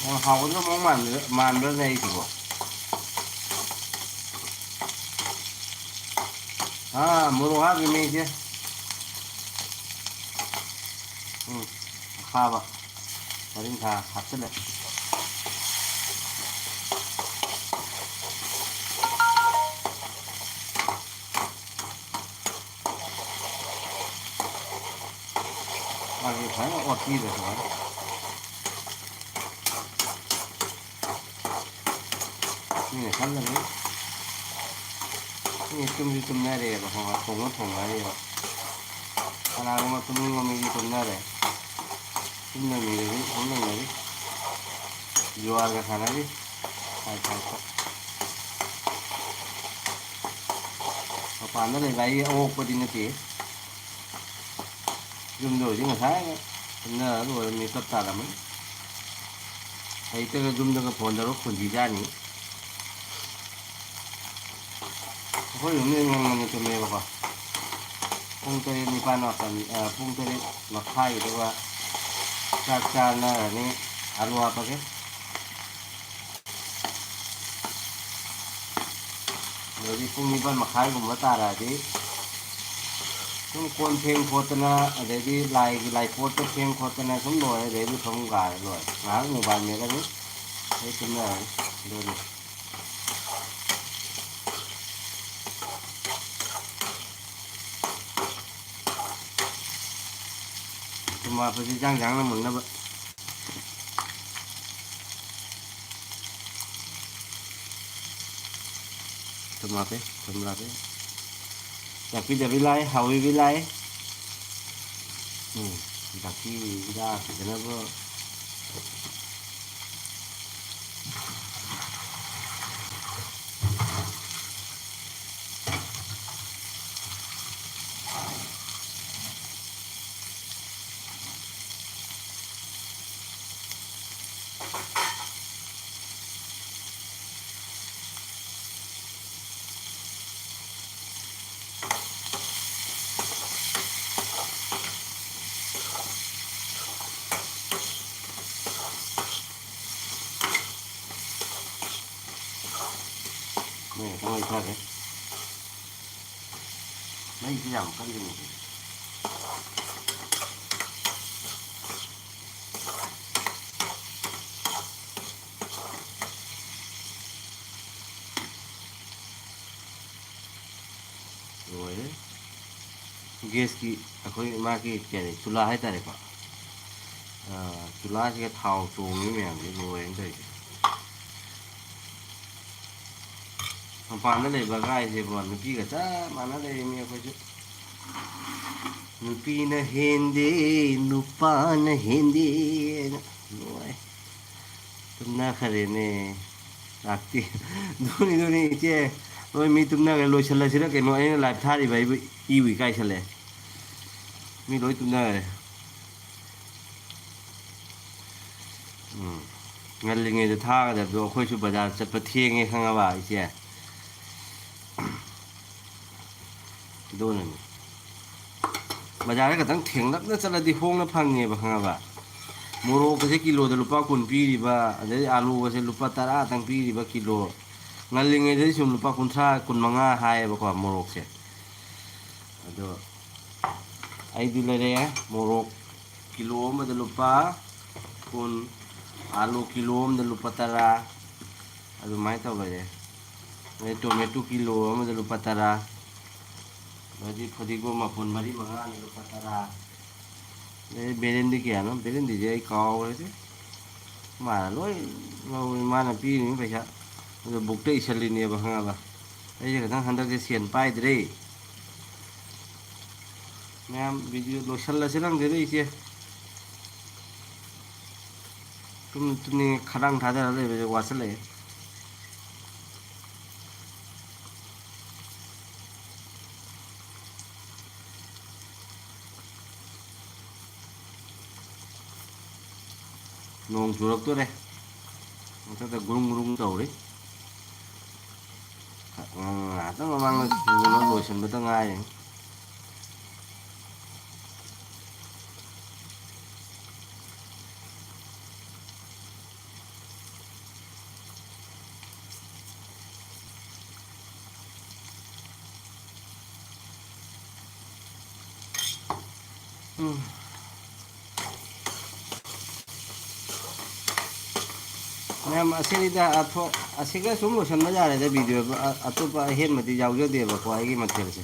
ꯌꯥꯝ ꯍꯥꯎꯒꯗꯕ ꯃꯑꯣꯡ ꯃꯥꯟꯕ꯭ꯔꯥ-, ꯃꯥꯟꯕ꯭ꯔꯥꯅꯦ ꯑꯩꯁꯤꯕꯣ? ꯑꯥ, ꯃꯣꯔꯣꯛ ꯍꯥꯞꯄꯤꯅꯦ ꯑꯩꯁꯦ꯫ ꯎꯝ, ꯑꯈꯥꯕ ꯃꯔꯤꯡꯈꯥ ꯍꯥꯞꯆꯤꯜꯂꯦ꯫ ꯃꯥꯒꯤ ꯐꯖꯅ ꯑꯣꯠꯄꯤꯔꯦ ꯁꯨꯃꯥꯏꯅ꯫ ꯃꯤꯅ ꯈꯜꯂꯅꯤ꯫ ꯃꯤ ꯇꯨꯝꯁꯨ ꯇꯨꯝꯅꯔꯦꯕ, ꯈꯪꯕ꯭ꯔꯥ? ꯊꯣꯡꯕ ꯊꯣꯡꯅꯔꯦꯕ꯫ ꯀꯅꯥꯒꯨꯝꯕ ꯇꯨꯝꯅꯤꯡꯕ ꯃꯤꯗꯤ ꯇꯨꯝꯅꯔꯦ꯫ ꯇꯨꯝꯅ ꯃꯤꯗꯗꯤ ꯇꯨꯝꯅꯔꯤ꯫ ꯖꯨꯋꯥꯔꯒ ꯁꯥꯟꯅꯔꯤ꯫ ꯁꯥꯏ ꯁꯥꯏꯗ꯫ ꯃꯄꯥꯟꯗ ꯂꯩꯕ ꯑꯩ ꯑꯋꯣꯛꯄꯗꯤ ꯅꯠꯇꯦ꯫ ꯌꯨꯝꯗ ꯑꯣꯏꯗꯤ ꯉꯁꯥꯏꯅ ꯇꯨꯝꯅꯔ ꯂꯣꯏꯔꯝꯅꯤ, ꯆꯞ ꯆꯥꯔꯝꯃꯅꯤ꯫ ꯍꯩꯇꯒ ꯌꯨꯝꯗꯒ ꯐꯣꯟ ꯇꯧꯔꯒ ꯈꯣꯟꯕꯤꯖꯥꯅꯤ꯫ ꯑꯩꯈꯣꯏ ꯌꯨꯝꯗ ꯉꯟ ꯉꯟꯅ ꯇꯨꯝꯃꯦꯕꯀꯣ꯫ ꯄꯨꯡ ꯇꯔꯦꯠ ꯅꯤꯄꯥꯟ ꯃꯥꯄꯟ, ꯑ, ꯄꯨꯡ ꯇꯔꯦꯠ ꯃꯈꯥꯏꯒꯤꯗꯨꯒ ꯆꯥꯛ ꯆꯥꯅꯔꯅꯤ꯫ ꯑꯂꯨ ꯍꯥꯞꯄꯒꯦ꯫ ꯑꯗꯩꯗꯤ ꯄꯨꯡ ꯅꯤꯄꯥꯟ ꯃꯈꯥꯏꯒꯨꯝꯕ ꯇꯥꯔꯛꯑꯗꯤ ꯁꯨꯝ ꯀꯣꯟ ꯐꯦꯡ ꯈꯣꯠꯇꯅ, ꯑꯗꯩꯗꯤ ꯂꯥꯏꯒꯤ ꯂꯥꯏꯄꯣꯠꯇ ꯐꯦꯡ ꯈꯣꯠꯇꯅ ꯁꯨꯝ ꯂꯣꯏꯔꯦ꯫ ꯑꯗꯩꯗꯤ ꯐꯃꯨꯡ ꯀꯥꯔꯦ, ꯂꯣꯏꯔꯦ꯫ ꯉꯥꯏꯍꯥꯛ ꯃꯣꯕꯥꯏꯜ ꯃꯦꯠꯂꯅꯤ, ꯑꯗꯩ ꯇꯨꯝꯅꯔꯅꯤ꯫ ꯑꯗꯨꯅꯤ꯫ ꯊꯨꯝ ꯍꯥꯞꯄꯁꯤ ꯏꯟꯖꯥꯡ ꯁꯥꯡꯅ ꯃꯨꯟꯅꯕ꯫ ꯊꯨꯝ ꯍꯥꯞꯄꯦ, ꯊꯨꯝ ꯍꯥꯞꯄꯦ꯫ ꯌꯥꯛꯄꯤꯗꯕꯤ ꯂꯥꯏ, ꯍꯥꯎꯏꯕꯤ ꯂꯥꯏ꯫ ꯎꯝ, ꯌꯥꯛꯄꯤ ꯏꯟꯖꯥꯡ ꯍꯥꯞꯄꯤꯗꯅꯕꯨ꯫ ꯌꯥꯔꯦ꯫ ꯃꯩꯁꯤ ꯌꯥꯝ ꯀꯜꯂꯤꯅꯦ꯫ ꯂꯣꯏꯔꯦ꯫ ꯒꯦꯁꯀꯤ ꯑꯩꯈꯣꯏ ꯃꯥꯒꯤ ꯀꯩ ꯍꯥꯏꯅꯤ, ꯆꯨꯂꯥ ꯍꯥꯏꯇꯥꯔꯦꯀꯣ꯫ ꯑꯥ, ꯆꯨꯂꯥꯁꯤꯒ ꯊꯥꯎ ꯆꯣꯡꯉꯤ ꯃꯌꯥꯝꯁꯦ ꯂꯣꯏꯔꯦꯅ ꯇꯧꯔꯤꯁꯦ꯫ ꯃꯄꯥꯟꯗ ꯂꯩꯕ ꯑꯉꯥꯡꯁꯤꯕꯣ ꯅꯨꯄꯤꯒ ꯆꯞ ꯃꯥꯟꯅ ꯂꯩꯔꯤꯃꯤ ꯑꯩꯈꯣꯏꯁꯨ꯫ ꯅꯨꯄꯤꯅ ꯍꯦꯟꯗꯦ, ꯅꯨꯄꯥꯅ ꯍꯦꯟꯗꯦꯅ꯫ ꯂꯣꯏꯔꯦ꯫ ꯇꯨꯝꯅꯈ꯭ꯔꯦꯅꯦ꯫ ꯂꯥꯛꯇꯦ꯫ ꯑꯗꯨꯅꯤ, ꯑꯗꯨꯅꯤ, ꯏꯆꯦ꯫ ꯂꯣꯏ ꯃꯤ ꯇꯨꯝꯅꯈ꯭ꯔꯦ꯫ ꯂꯣꯏꯁꯤꯜꯂꯁꯤꯔ ꯀꯩꯅꯣ? ꯑꯩꯅ ꯂꯥꯏꯚ ꯊꯥꯔꯤꯕ ꯑꯩꯕꯨ ꯏꯕꯨ ꯏꯀꯥꯏꯁꯜꯂꯦ꯫ ꯃꯤ ꯂꯣꯏ ꯇꯨꯝꯅꯈ꯭ꯔꯦ꯫ ꯎꯝ꯫ ꯉꯜꯂꯤꯉꯩꯗ ꯊꯥꯒꯗꯕꯗꯣ ꯑꯩꯈꯣꯏꯁꯨ ꯕꯖꯥꯔ ꯆꯠꯄ ꯊꯦꯡꯉꯦ ꯈꯪꯉꯕ, ꯏꯆꯦ? ꯑꯗꯨꯅꯅꯤ꯫ ꯕꯖꯥꯔꯗ ꯈꯛꯇꯪ ꯊꯦꯡꯂꯞꯅ ꯆꯠꯂꯗꯤ ꯍꯣꯡꯅ ꯐꯪꯉꯦꯕ, ꯈꯪꯉꯕ? ꯃꯣꯔꯣꯛꯀꯁꯦ ꯀꯤꯂꯣꯗ ꯂꯨꯄꯥ ꯀꯨꯟ ꯄꯤꯔꯤꯕ, ꯑꯗꯩ ꯑꯥꯂꯨꯒꯁꯦ ꯂꯨꯄꯥ ꯇꯔꯥꯇꯪ ꯄꯤꯔꯤꯕ ꯀꯤꯂꯣ꯫ ꯉꯜꯂꯤꯉꯩꯗꯗꯤ ꯁꯨꯝ ꯂꯨꯄꯥ ꯀꯨꯟꯊ꯭ꯔꯥ, ꯀꯨꯟꯃꯉꯥ ꯍꯥꯏꯌꯦꯕꯀꯣ ꯃꯣꯔꯣꯛꯁꯦ꯫ ꯑꯗꯣ ꯑꯩꯗꯤ ꯂꯩꯔꯛꯑꯦ, ꯃꯣꯔꯣꯛ ꯀꯤꯂꯣ ꯑꯃꯗ ꯂꯨꯄꯥ ꯀꯨꯟ, ꯑꯥꯂꯨ ꯀꯤꯂꯣ ꯑꯃꯗ ꯂꯨꯄꯥ ꯇꯔꯥ, ꯑꯗꯨꯃꯥꯏꯅ ꯇꯧ ꯂꯩꯔꯦ꯫ ꯑꯗꯩ ꯇꯣꯃꯦꯇꯣ ꯀꯤꯂꯣ ꯑꯃꯗ ꯂꯨꯄꯥ ꯇꯔꯥ, ꯑꯗꯩꯗꯤ ꯐꯗꯤꯒꯣꯝ ꯃꯄꯨꯟ ꯃꯔꯤ ꯃꯉꯥꯅ ꯂꯨꯄꯥ ꯇꯔꯥ, ꯑꯗꯩ ꯕꯦꯔꯦꯟꯗꯤ ꯀꯌꯥꯅꯣ? ꯕꯦꯔꯦꯟꯗꯤꯁꯦ ꯑꯩ ꯀꯥꯎꯈ꯭ꯔꯦꯗ꯫ ꯃꯥꯅ ꯂꯣꯏ ꯂꯧꯏ, ꯃꯥꯅ ꯄꯤꯔꯤꯅꯤ ꯄꯩꯁꯥ꯫ ꯑꯗꯨ ꯕꯨꯛꯇ ꯏꯁꯜꯂꯤꯅꯦꯕ, ꯈꯪꯉꯕ? ꯑꯩꯁꯦ ꯈꯤꯇꯪ ꯍꯟꯗꯛꯁꯦ ꯁꯦꯟ ꯄꯥꯏꯗ꯭ꯔꯦ꯫ ꯃꯌꯥꯝ ꯚꯤꯗꯤꯑꯣ ꯂꯣꯏꯁꯜꯂꯁꯤꯔ ꯈꯪꯗꯦꯗ, ꯏꯆꯦ꯫ ꯇꯨꯝ ꯇꯨꯝꯅꯤꯡꯉꯦ, ꯈꯗꯥꯡ ꯊꯥꯗꯔ ꯂꯩꯕꯁꯦ ꯋꯥꯁꯜꯂꯛꯑꯦ꯫ ꯅꯣꯡ ꯆꯨꯔꯛꯇꯣꯔꯦ꯫ ꯃꯊꯛꯇ ꯒꯨꯔꯨꯡ ꯒꯨꯔꯨꯡ ꯇꯧꯔꯤ꯫ ꯉꯥꯏꯍꯥꯛꯇꯪ ꯃꯃꯥꯡꯗ ꯆꯨꯕꯅ ꯂꯣꯏꯁꯤꯟꯕꯇ ꯉꯥꯏꯔꯤ꯫ ꯎꯝ꯫ ꯃꯌꯥꯝ, ꯑꯁꯤꯅꯤꯗ, ꯑꯊꯣ-, ꯑꯁꯤꯒ ꯁꯨꯝ ꯂꯣꯏꯁꯤꯟꯕ ꯌꯥꯔꯦꯗ ꯚꯤꯗꯤꯑꯣ꯫ ꯑ-, ꯑꯇꯣꯞꯄ ꯑꯍꯦꯟꯕꯗꯤ ꯌꯥꯎꯖꯗꯦꯕꯀꯣ ꯑꯩꯒꯤ ꯃꯊꯦꯜꯁꯦ꯫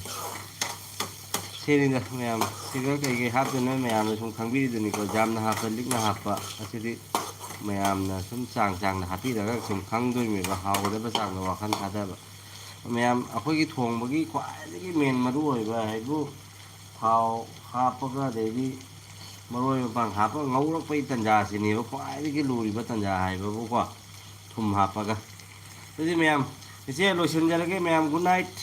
ꯁꯤꯅꯤꯗ ꯃꯌꯥꯝ, ꯁꯤꯒ ꯀꯩꯀꯩ ꯍꯥꯞꯇꯣꯏꯅꯣ ꯃꯌꯥꯝꯅ ꯁꯨꯝ ꯈꯪꯕꯤꯔꯤꯗꯨꯅꯤꯀꯣ꯫ ꯌꯥꯝꯅ ꯍꯥꯞꯄ, ꯂꯤꯛꯅ ꯍꯥꯞꯄ, ꯑꯁꯤꯗꯤ ꯃꯌꯥꯝꯅ ꯁꯨꯝ ꯆꯥꯡ ꯆꯥꯡꯅ ꯍꯥꯞꯄꯤꯔꯒ ꯁꯨꯝ ꯈꯪꯗꯣꯏꯅꯦꯕ, ꯍꯥꯎꯒꯗꯕ ꯆꯥꯡꯗ ꯋꯥꯈꯜ ꯊꯥꯗꯕ꯫ ꯃꯌꯥꯝ, ꯑꯩꯈꯣꯏꯒꯤ ꯊꯣꯡꯕꯒꯤ ꯈ꯭ꯋꯥꯏꯗꯒꯤ ꯃꯦꯟ ꯃꯔꯨ ꯑꯣꯏꯕ ꯍꯥꯏꯕꯨ ꯊꯥꯎ ꯍꯥꯞꯄꯒ, ꯑꯗꯩꯗꯤ ꯃꯔꯣꯏ ꯃꯄꯥꯡ ꯍꯥꯞꯄꯒ ꯉꯧꯔꯛꯄꯒꯤ ꯇꯟꯖꯥꯁꯤꯅꯦꯕ ꯈ꯭ꯋꯥꯏꯗꯒꯤ ꯂꯨꯔꯤꯕ ꯇꯟꯖꯥ ꯍꯥꯏꯕꯕꯨꯀꯣ, ꯊꯨꯝ ꯍꯥꯞꯄꯒ꯫ ꯑꯗꯨꯗꯤ ꯃꯌꯥꯝ, ꯏꯆꯦ ꯂꯣꯏꯁꯤꯟꯖꯔꯒꯦ ꯃꯌꯥꯝ, good night꯫